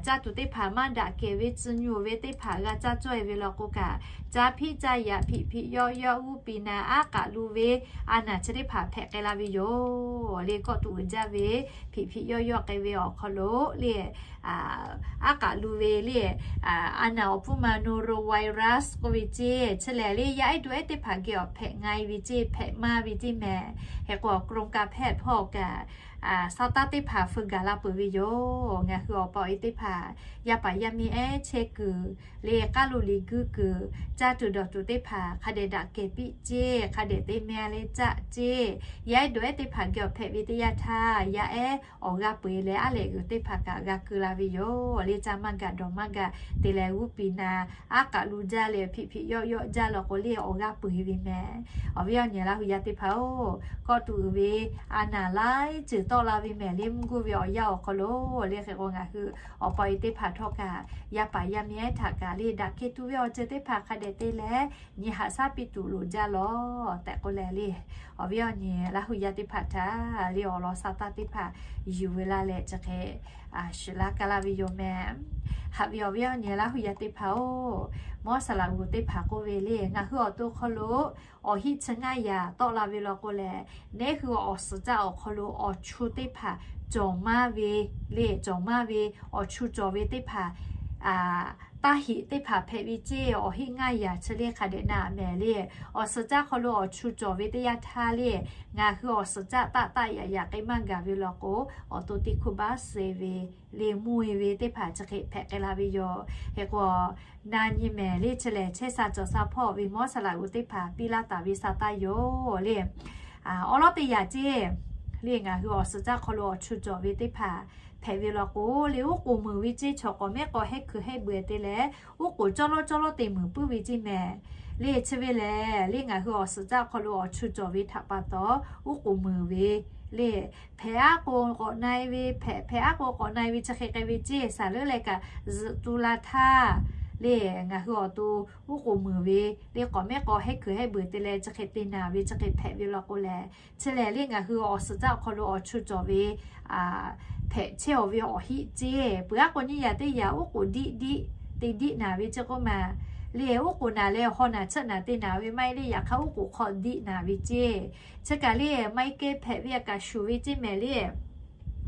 caˇ tuˬ teˇ hpaˍ maˇ daꞈ kehˬ ve tcuh nyu ve teˇ hpaˍ g'a caˇ cawˇ e ve law k'o kaꞈ, caˇ hpiˆ caˇ yaꞈ hpiꞈ hpiꞈ yawˆ yawˆ g'uˇ piˍ naˍ aˉ k'aꞈ lu ve a naˍ chi teˇ hpaˍ hpehꞈ k'ai la ve yoˬ le. Kawˆ tuˬ uiˍ jaˇ ve hpiꞈ hpiꞈ yawˆ yawˆ k'ai ve awˬ hk'aw lo le, aˉ k'aꞈ lu ve le, a naˍ awˬ pfuhˇ ma norovirus k'oˆ ve ceˇ. Chi lehˬ le, yaˇ ehˉ du ehˉ teˇ hpaˍ geh awˬ hpehꞈ nga e ve ceˇ, hpehꞈ maˇ ve ceˇ mehˍ. Hk'e k'o, กรมการแพทย์ hpawˇ kaꞈ shaˍ taˇ teˇ hpaˍ feu gaˬ la peuˬ ve yoˬ. Ngaˬ hui awˬ pa awˬ e teˇ hpaˍ yaˇ paˍ yaˇ miˇ ehˉ chehˇ kuiˬ le, k'aˉ lo liꞈ guiˇ kuiˬ, caˇ tuˬ dawˬ tuˬ teˇ hpaˍ hk'a dehꞈ daꞈ kehˬ piˇ ceˇ, hk'a dehꞈ te meh leh caˆ ceˇ. Yaˇ ehˉ du ehˉ teˇ hpaˍ geh awˬ hpehꞈ ve teˇ yanˇ htaˇ, yaˇ ehˉ awˬ g'aˇ peu eˬ leh aˉ lehꞈ g'uiˬ teˇ hpaˍ kaꞈ g'a keu la ve yoˬ le. Caˇ maˇ gaˬ dawˬ maˇ gaˬ te leh g'uˇ piˍ naˍ aˉ k'aꞈ lu jaˇ leh hpiꞈ hpiꞈ yawˆ yawˆ jaˇ law k'o le, awˬ g'aˇ peu eˬ ve mehˍ. Awˬ viˉ awˬ nyi Laˇ hu yaˇ teˇ hpaˍ-oˬ, kawˆ tuˬ uiˍ ve a naˍ laiˉ ceuˬ tawˆ la ve mehˍ le. Mvuhˇ guˇ ve awˬ yanˇ awˬ hk'aw lo le. Hk'e k'o, ngaˬ hui awˬ pa awˬ e teˇ hpaˍ htawˇ kaꞈ yaˇ paˍ yaˇ miˇ ehˉ htaꞈ kaꞈ le, daꞈ kehˬ tuˬ ve awˬ ceuˬ teˇ hpaˍ hk'a dehꞈ te leh nyi haꞈ shaˉ piˇ tuˬ loˍ jaˇ lawˬ tehꞈ k'oˆ leh le, awˬ viˉ awˬ nyi Laˇ hu yaˇ teˇ hpaˍ htaꞈ le awˬ lawn shaˍ taˇ teˇ hpaˍ yuˬ ve laˇ leh chi hk'e shuˍ laˇ ka laˇ ve yoˬ mehˍ. Haꞈ ve awˬ viˉ awˬ nyi Laˇ hu yaˇ teˇ hpaˍ-oˬ, mawˇ saˍ laꞈ g'uˬ teˇ hpaˍ k'oˆ ve le, ngaˬ hui awˬ to hk'aw lo awˬ hiˆ chi ngaˇ yaꞈ tawˆ la ve law k'o lehˬ, neˉ hui awˬ suhˍ caˆ awˬ hk'aw lo awˬ chu teˇ hpaˍ cawˬ maˇ ve le, cawˬ maˇ ve awˬ chu cawˬ ve teˇ hpaˍ taˇ heꞈ teˇ hpaˍ hpehꞈ ve ceˇ. Awˬ hiˆ ngaˇ yaꞈ chi le hk'a dehꞈ na mehˍ le. Awˬ suhˍ caˆ hk'aw lo awˬ chu cawˬ ve teˇ yanˇ htaˇ le, ngaˬ hui awˬ suhˍ caˆ taˆ taˆ yaꞈ yaꞈ k'ai maˇ gaˬ ve law k'o, awˬ to teˇ hkuˇ baˆ suh ve le, mvuhˇ e ve teˇ hpaˍ chi hk'e hpehꞈ k'ai la ve yoˬ. Hk'e k'o, na nyi mehˍ le. Chi lehˬ, chehˇ sha cawˬ sha hpawˇ ve mawˇ saˍ laꞈ g'uˬ teˇ hpaˍ piˇ laˇ taˍ ve shaˍ taˇ yoˬ le. Awˉ lawˉ teˇ yaꞈ ceˇ le, ngaˬ hui awˬ suhˍ caˆ hk'aw lo awˬ chu cawˬ ve teˇ hpaˍ hpehꞈ ve law k'o le, uˉ k'oˍ muiˬ ve ceˇ, chaw k'awꞈ mehˉ k'aw hehˉ hkuiˬ hehˉ beuꞈ te leh, uˉ k'oˍ cawˇ lawˉ cawˇ lawˉ te muiˬ puiˉ ve ceˇ mehˍ le. Chi ve lehˬ le, ngaˬ hui awˬ suhˍ caˆ hk'aw lo awˬ chu cawˬ ve htaꞈ pa taw uˉ k'oˍ muiˬ ve le, hpehꞈ aˉ k'o k'awꞈ na e ve, hpehꞈ hpehꞈ aˉ k'o k'awꞈ na e ve chi hk'e k'ai ve ceˇ. Shaˍ leuˉ leh kaꞈ zuhꞈ tu la htaˇ le ngaˬ hui awˬ to uˉ k'oˍ muiˬ ve le k'awꞈ mehˉ k'aw hehˉ kuiˬ hehˉ beuˬ te leh chi hk'e te naˍ ve chi hk'e hpehꞈ ve law k'o lehˬ, chi lehˬ le ngaˬ hui awˬ suhˍ caˆ awˬ hk'aw lo awˬ chu cawˬ ve hpehꞈ chehˇ-aˬ ve awˬ hiˆ ceˇ. Peuˬ aˉ k'o nyiˇ yaꞈ teˇ yaꞈ uˉ k'oˍ diˆ diˆ te diˆ naˍ ve chi k'oˆ ma le, uˉ k'oˍ naˍ leh haw naˍ chehˇ naˍ te naˍ ve maˇ heˆ le, yaꞈ hk'aˇ uˉ k'oˍ hk'aw diˆ naˍ ve ceˇ. Chi kaꞈ le maˇ heˆ kehˉ hpehꞈ ve a kaꞈ shuˍ ve ceˇ mehˍ le.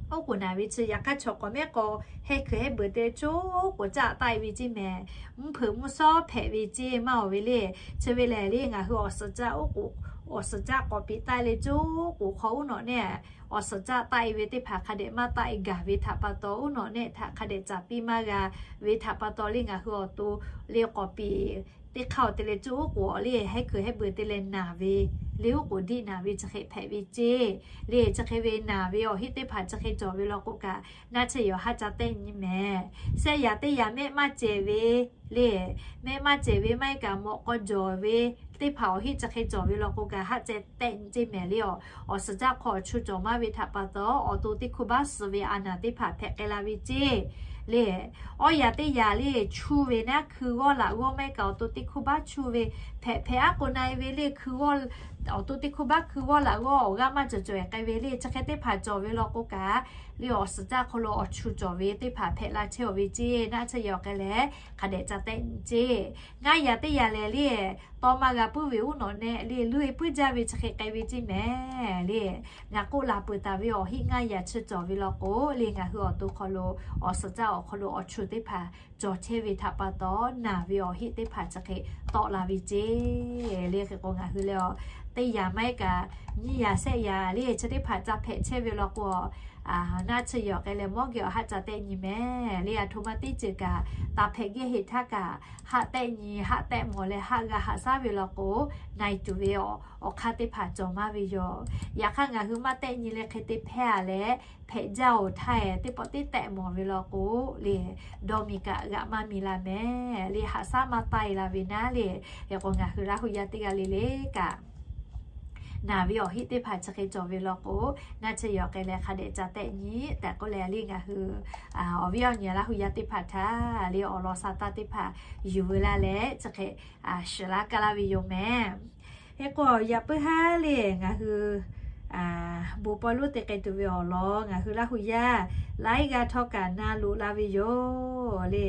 Uˉ k'oˍ naˍ ve chi yaꞈ hk'aˇ chaw k'awꞈ mehˉ k'aw hehˉ kuiˬ hehˉ beuˬ te le coˇ k'oˍ caˆ taˆ e ve ceˇ mehˍ. Mvuhˇ hpeuꞈ mvuhˇ shawˉ hpehꞈ ve ceˇ maˇ awˬ ve le. Chi ve lehˬ le ngaˬ hui awˬ suhˍ caˆ uˉ k'oˍ, awˬ suhˍ caˆ k'awꞈ piˇ taˆ e le coˇ k'oˍ hk'aw uˉ nawꞈ nehˆ awˬ suhˍ caˆ taˆ e ve teˇ hpaˍ hk'a dehꞈ maˇ taˆ e gaˬ ve htaꞈ pa taw, uˉ nawꞈ nehˆ htaꞈ hk'a dehꞈ caˍ piˇ maˇ g'a ve htaꞈ pa taw le ngaˬ hui awˬ to le k'awꞈ piˇ teˇ hk'aˇ te leh coˇ k'oˍ le hehˉ kuiˬ hehˉ beuˬ te leh naˍ ve le uˉ k'oˍ diˆ naˍ ve chi hk'e hpehꞈ ve ceˇ. Le chi hk'e ve naˍ ve awˬ hiˆ teˇ hpaˍ chi hk'e cawˬ ve law k'o kaꞈ naˆ tsuhˇ yaꞈ haˆ ca tehˆ nyi mehˍ. Sehˆ yaꞈ teˇ yaꞈ mehˆ maˇ cehˬ ve le, mehˆ maˇ cehˬ ve maˇ heˆ kaꞈ mawꞈ k'aw jawˬ ve teˇ hpaˍ awˬ hiˆ chi hk'e cawˬ ve law k'o kaꞈ haˆ ca tehˆ nyi ceˇ mehˍ le. Awˬ suhˍ caˆ hk'aw awˬ chu cawˬ maˇ ve htaꞈ pa taw awˬ to teˇ hkuˇ baˆ suh ve a naˍ teˇ hpaˍ hpehꞈ k'ai la ve ceˇ. Le awˇ yaꞈ teˇ yaꞈ le chu ve naˉ hkui g'awˇ laꞈ g'awˇ maˇ heˆ kaꞈ awˬ to teˇ hkuˇ baˆ chu ve hpehꞈ hpehꞈ aˉ k'o na e ve le hkui g'awˇ awˬ to teˇ hkuˇ baˆ hkui g'awˇ laꞈ g'awˇ awˬ g'aˇ maˇ cawˬ cawˬ e k'ai ve le chi hk'e teˇ hpaˍ cawˬ ve law k'o kaꞈ le awˬ suhˍ caˆ hk'aw lo awˬ chu cawˬ ve teˇ hpaˍ hpehꞈ la chehˇ-aˬ ve ceˇ. Naˆ tsuhˇ yaꞈ k'ai leh hk'a dehꞈ ca tehˆ nyi ceˇ. Ngaˇ yaꞈ teˇ yaꞈ lehˬ le tawˇ maˇ g'a puiˉ ve uˉ nawꞈ nehˆ le luˇ e puiˉ jaˇ ve chi hk'e k'ai ve ceˇ mehˍ le. Ngaˬ k'oˆ la peuˬ taˍ ve awˬ hiˆ ngaˇ yaꞈ chi cawˬ ve law k'o le ngaˬ hui awˬ to hk'aw lo awˬ suhˍ caˆ awˬ hk'aw lo awˬ chu teˇ hpaˍ cawˬ chehˇ ve htaꞈ pa taw naˍ ve awˬ hiˆ teˇ hpaˍ chi hk'e tawˆ la ve ceˇ. Le hk'e k'o ngaˬ hui le teˇ yaꞈ maˇ heˆ kaꞈ nyiˇ yaꞈ sehˆ yaꞈ le chi teˇ hpaˍ ca hpehꞈ chehˇ ve law k'o naˆ tsuhˇ yaꞈ k'ai leh mawˇ geh awˬ haˆ ca tehˆ nyi mehˍ le. Aˬ htoꞈ ma teˇ ceuˬ kaꞈ taˍ hpehꞈ gehˇ heˍ htaˇ kaꞈ haˆ tehˆ nyi haˆ tehˆ mawˬ leh haˆ g'a haꞈ shaˉ ve law k'o na e tuˬ ve awˬ hk'aˇ teˇ hpaˍ cawˬ maˇ ve yoˬ. Yaꞈ hk'aˇ ngaˬ hui maˇ tehˆ nyi leh hk'e te hpehˇ a leh hpehꞈ jaˇ-oˬ htaˇ e teˇ pawˆ teˇ tehˆ mawˬ ve law k'o le dawˇ miˬ kaꞈ g'aꞈ maˇ miˬ la mehˍ le haꞈ shaˉ maˇ taˆ e la ve naˉ le. Hk'e k'o ngaˬ hui Laˇ hu yaˇ teˇ g'aˇ le le kaꞈ naˍ ve awˬ hiˆ teˇ hpaˍ chi hk'e cawˬ ve law k'o naˆ tsuhˇ yaꞈ k'ai leh hk'a dehꞈ ca tehˆ nyi tehꞈ k'oˆ leh le ngaˬ hui awˬ viˉ awˬ nyi Laˇ hu yaˇ teˇ hpaˍ htaꞈ le awˬ lawn sa taˇ teˇ hpaˍ yuˬ veu laˇ leh chi hk'e shiˍ laˇ kaˇ laˇ ve yoˬ mehˍ. Hk'e k'o yaꞈ puiˉ haˉ le ngaˬ hui bon pawehˇ lonˉ te k'ai tuˬ ve awˬ lawn ngaˬ hui Laˇ hu yaˇ laiˉ g'aˇ htawˇ kaꞈ na loꞈ la ve yoˬ le.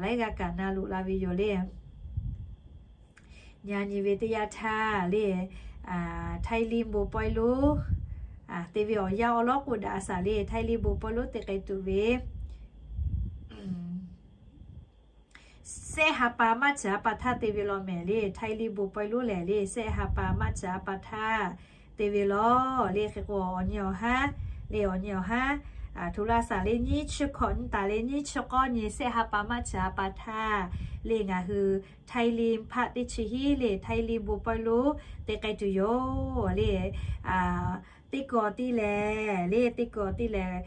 Laiˉ g'aˇ kaꞈ na loꞈ la ve yoˬ le. Nyi nyi ve teˇ yanˇ htaˇ le Htaiˇ liˇ bon pawehˇ lonˉ te ve awˬ yanˇ awˉ lawˉ k'oˆ daꞈ shaˍ le Htaiˇ liˇ bon pawehˇ lonˉ te k'ai tuˬ ve sehˆ ha pa maˇ chi a pa htaˇ te ve law mehˍ le. Htaiˇ liˇ bon pawehˇ lonˉ lehˬ le sehˆ ha pa maˇ chi a pa htaˇ te ve law le. Hk'e k'o awˬ nyi awˬ haˉ le awˬ nyi awˬ haˉ htoꞈ la shaˍ le nyiˇ chi hkawꞈ nyi taˍ leh nyiˇ chi k'awˇ nyi sehˆ ha pa maˇ chi a pa htaˇ le ngaˬ hui Htaiˇ liˇ hpaˆ teˇ chi hiˉ le Htaiˇ liˇ bon pawehˇ lonˉ te k'ai tuˬ yoˬ le. Teˇ kawꞈ tiˉ lehˬ le teˇ kawꞈ tiˉ lehˬ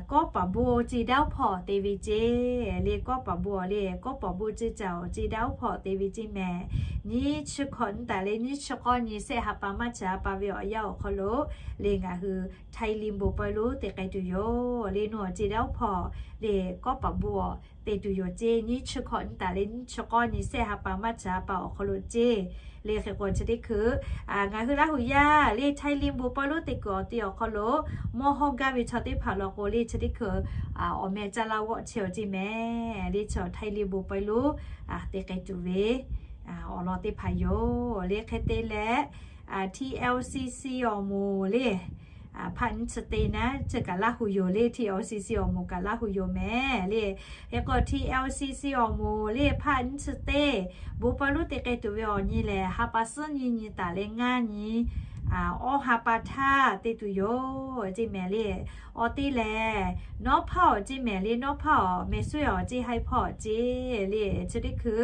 kawˉ paˍ bon ceˇ daˇ oˇ hpawˇ te ve ceˇ le. Kawˉ paˍ bon le kawˉ paˍ bon ceˇ caˬ awˬ ceˇ daˇ oˇ hpawˇ te ve ceˇ mehˍ. Nyiˇ chi hkawꞈ nyi taˍ leh nyiˇ chi k'awˇ nyi sehˆ ha pa maˇ chi a pa ve awˬ yanˇ awˬ hk'aw lo le ngaˬ hui Htaiˇ liˇ bon pawehˇ lonˉ te k'ai tuˬ yoˬ le. Nawˬ ceˇ daˇ oˇ hpawˇ le kawˉ paˍ bon awˬ te tuˬ yoˬ ceˇ. Nyiˇ chi hkawꞈ nyi taˍ leh nyiˇ chi k'awˇ nyi sehˆ ha pa maˇ chi a pa awˬ hk'aw lo ceˇ le. Hk'e k'o chi teˇ hkui ngaˬ hui Laˇ hu yaˇ le Htaiˇ liˇ bon pawehˇ lonˉ te kuiˬ awˬ te awˬ hk'aw lo mawˇ hawˇ gaˇ ve chaw teˇ hpaˍ law k'o le chi teˇ hkui awˬ meh caˇ laˇ g'awˆ chehˇ awˬ ceˇ mehˍ le. Chi Htaiˇ liˇ bon pawehˇ lonˉ te k'ai tuˬ ve awˬ lawn teˇ hpaˍ yoˬ le. Hk'e te leh TLCC awˬ moˍ le hpaˆ nyiˇ chi teˇ naˉ chi kaꞈ Laˇ hu yoˬ le. TLCC awˬ moˍ kaꞈ Laˇ hu yoˬ mehˍ le. Hk'e k'o TLCC awˬ moˍ le hpaˆ nyiˇ chi teˇ bon pawehˇ lonˉ te k'ai tuˬ ve awˬ nyi lehˬ ha pa suhˉ nyi nyi taˍ leh ngaˇ nyi awˇ ha pa htaˇ te tuˬ yoˬ ceˇ mehˍ le. Awˬ te lehˬ nawˉ hpaˇ awˬ ceˇ mehˍ le. Nawˉ hpaˇ awˬ meh suhˉ awˬ ceˇ haiˉ hpawˇ awˬ ceˇ le. Chi teˇ hkui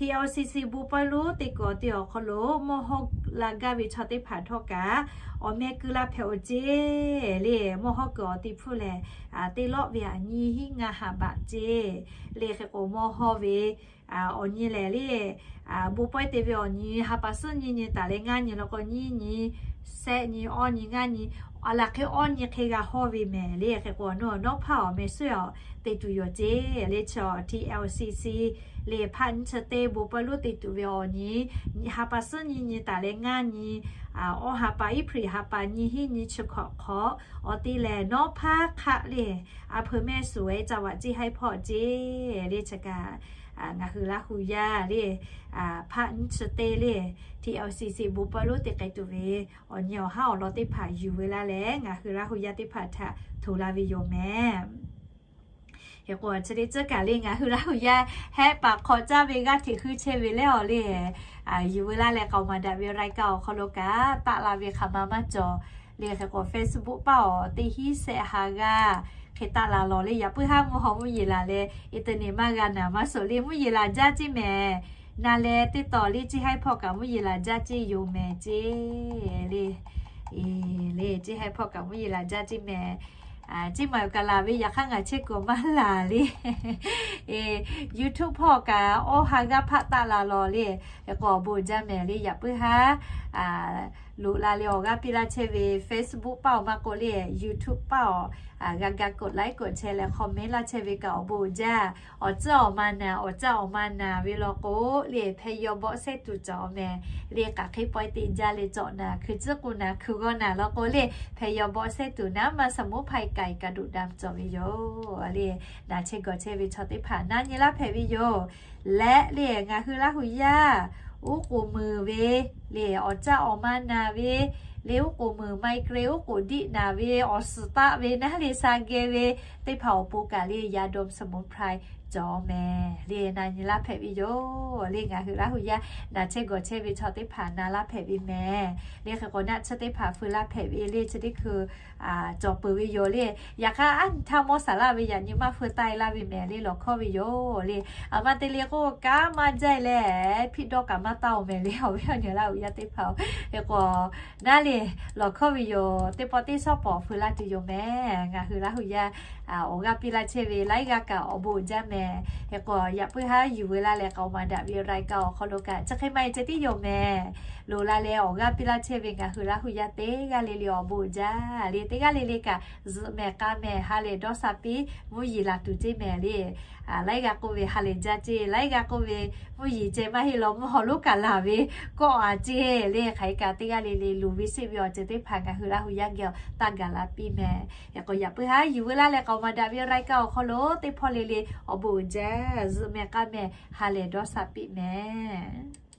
T L C C bon pawehˇ lonˉ teˇ kuiˬ awˬ ti awˬ hk'aw lo mawˇ hawˉ la gaˇ ve chaw teˇ hpaˍ htawˇ kaꞈ, awˬ meh keu la hpehꞈ awˬ ceˇ le. Mawˇ hawˉ kuiˬ awˬ ti hpfuhˇ lehˬ, teˇ lawˆ ve aꞈ nyiˇ hinˉ ngaˇ ha baꞈ ceˇ le. Hk'e k'o mawˇ hawˉ ve awˬ nyi lehˬ le, bon pawehˇ te ve awˬ nyi ha pa suhˉ nyiˇ nyi taˍ leh ngaˇ nyi law k'o, nyiˇ nyi, shehˆ nyi, awˇ nyi, ngaˇ nyi, aˬ laˬ hk'e awˇ nyi hk'e g'a hawˇ ve mehˍ le. Hk'e k'o, nawˉ hpaˇ awˬ meh suhˉ awˬ te tuˬ yoˬ ceˇ le. Chi T L C C le hpaˆ nyiˇ chi teˇ bon pawehˇ lonˉ te tuˬ ve awˬ nyi, ha pa suhˉ nyiˇ nyi taˍ leh ngaˇ nyi, awˇ ha pa, April ha pa nyiˇ hinˉ nyiˇ chi hkawꞈ hk'aw, awˬ ti lehˬ nawˉ hpaˇ hk'aˆ le, a hpeu mehˆ suhˍ e ca vaꞈ ceˇ haiˉ hpawˇ ceˇ le. Chi kaꞈ ngaˬ hui Laˇ hu yaˇ le, hpaˆ nyiˇ chi teˇ le, T L C C bon pawehˇ lonˉ te k'ai tuˬ ve awˬ nyi awˬ haˉ awˬ lawn teˇ hpaˍ yuˬ ve laˇ leh, ngaˬ hui Laˇ hu yaˇ teˇ hpaˍ htaꞈ htoꞈ la ve yoˬ mehˍ. Hk'e k'o, chi teˇ ceuˬ kaꞈ le ngaˬ hui Laˇ hu yaˇ hehˆ paˍ hk'aw caˇ ve g'aˇ hteꞈ hui chehˇ ve leh awˬ le, yuˬ ve laˇ leh k'aoˍ maˍ daꞈ ve รายการ awˬ hk'aw lo kaꞈ taˆ la ve hk'aˬ ma maˇ cawˬ le. Hk'e k'o, Facebook paˆ awˬ teˇ hinˉ shehˆ ha g'aˇ hk'e taˆ la lawˬ le. Yaꞈ puiˉ haˉ mvuhˇ haw mvuhˇ yeˬ laˬ leh, internet maˇ g'a naˍ maˇ suhˍ le, mvuhˇ yeˬ laˬ jaˇ ceˇ mehˍ. Na leh teˇ tawˍ le ceˇ haiˉ hpawˇ kaꞈ mvuhˇ yeˬ laˬ jaˇ ceˇ yoˬ mehˍ ceˇ le. Le ceˇ haiˉ hpawˇ kaꞈ mvuhˇ yeˬ laˬ jaˇ ceˇ mehˍ. Ceˇ maˬ yoˬ kaꞈ laˬ ve, yaꞈ hk'aˇ ngaˬ chehˇ kuiˬ maˇ laˬ le. YouTube hpawˇ kaꞈ awˇ ha g'aˇ hpaˆ taˆ la lawˬ le. Hk'e k'o awˬ bon jaˇ mehˍ le. Yaꞈ puiˉ haˉ loꞈ la leh awˬ g'aˇ piˇ laˇ chehˇ ve Facebook paˆ awˬ maˇ k'oˆ le, YouTube paˆ awˬ g'a ga กดไลค์ กดแชร์ leh comment laˇ chehˇ ve kaꞈ awˬ bon jaˇ. Awˬ tcuhˉ awˬ ma naˍ, awˬ caˇ awˬ ma naˍ ve law k'o le, hpeh yaw bawˆ sehˉ tuˬ cawˬ mehˍ le. K'aˬ hk'e pawehˇ te jaˇ leh cawˬ naˍ, hkui tcuhˉ k'u naˍ, hkui g'awˇ naˍ law k'o le, hpeh yaw bawˆ sehˉ tuˬ naˉ ma สมุนไพร ไก่ กระดูกดำ cawˬ ve yoˬ le. Naˍ chehˇ gawˬ chehˇ ve chaw teˇ hpaˍ na nyi laˇ hpehꞈ ve yoˬ. Leh le ngaˬ hui Laˇ hu yaˇ uˉ k'oˍ muiˬ ve le, awˬ caˇ awˬ ma naˍ ve le, uˉ k'oˍ muiˬ ไมเกรน uˉ k'oˍ diˆ naˍ ve, awˬ suhˍ taˆ ve naˉ le sha geh ve teˇ hpaˍ awˬ pon kaꞈ le ยาดมสมุนไพร cawˬ mehˍ le. Na nyi laˇ hpehꞈ ve yoˬ le. Ngaˬ hui Laˇ hu yaˇ naˍ chehˇ gawˬ chehˇ ve chaw teˇ hpaˍ na laˇ hpehꞈ ve mehˍ le. Hk'e k'o naˆ tsuhˇ teˇ hpaˍ feu laˇ hpehꞈ ve le. Chi teˇ hkui cawˬ peuˬ ve yoˬ le. Yaꞈ hk'aˇ aˉ nyi htaˇ mawˇ saˍ laˇ ve yaꞈ nyi maˇ feu taˆ e laˇ ve mehˍ le, lawˬ hkawˇ ve yoˬ le. Aˬ ma te le k'o, kanˉ maˇ jaˇ e leh, hpiˆ dawˇ kaꞈ maˇ taˇ oˬ mehˍ le, awˬ viˉ awˬ nyi Laˇ hu yaˇ teˇ hpaˍ-oˬ. Hk'e k'o, naˉ le, lawˬ hkawˇ ve yoˬ. Teˇ pawˆ teˇ shawˉ pawˍ feu laˇ tuˬ yoˬ mehˍ. Ngaˬ hui Laˇ hu yaˇ awˬ g'aˇ piˇ laˇ chehˇ ve laiˉ g'aˇ kaꞈ awˬ bon uiˍ jaˇ mehˍ. Hk'e k'o, yaꞈ puiˉ haˉ yuˬ ve laˇ leh k'aoˍ maˍ daꞈ ve รายการ awˬ hk'aw lo kaꞈ chi hk'e maˇ e ceh tiˉ yoˬ mehˍ. Loꞈ la leh awˬ g'aˇ piˇ laˇ chehˇ ve ngaˬ hui Laˇ hu yaˇ teˇ g'aˇ le le awˬ bon uiˍ jaˇ le. Teˇ g'aˇ le le kaꞈ zuhꞈ mehˍ k'a mehˍ ha lehˬ dawˇ sha piˇ mvuhˇ yeˬ laˬ tuˬ ceˇ mehˍ le. Laiˉ g'aˇ k'oˆ ve ha lehˬ jaˇ ceˇ, laiˉ g'aˇ k'oˆ ve mvuhˇ yeˬ ceh maˇ heˆ law mvuhˇ haw lonˉ kaꞈ laˬ ve kawˆ a ceˇ le. Hk'aˬ hk'e kaꞈ teˇ g'aˇ le le loˍ ve sheˆ ve awˬ ceuˬ teˇ hpaˍ ngaˬ hui Laˇ hu yaˇ geh taˇ gaˬ la piˇ mehˍ. Hk'e k'o yaꞈ puiˉ haˉ yuˬ ve laˇ leh k'aoˍ maˍ daꞈ ve รายการ awˬ hk'aw lo teˇ hpawˇ le le awˬ bon uiˍ jaˇ, zuhꞈ mehˍ k'a mehˍ ha lehˬ dawˇ sha piˇ mehˍ.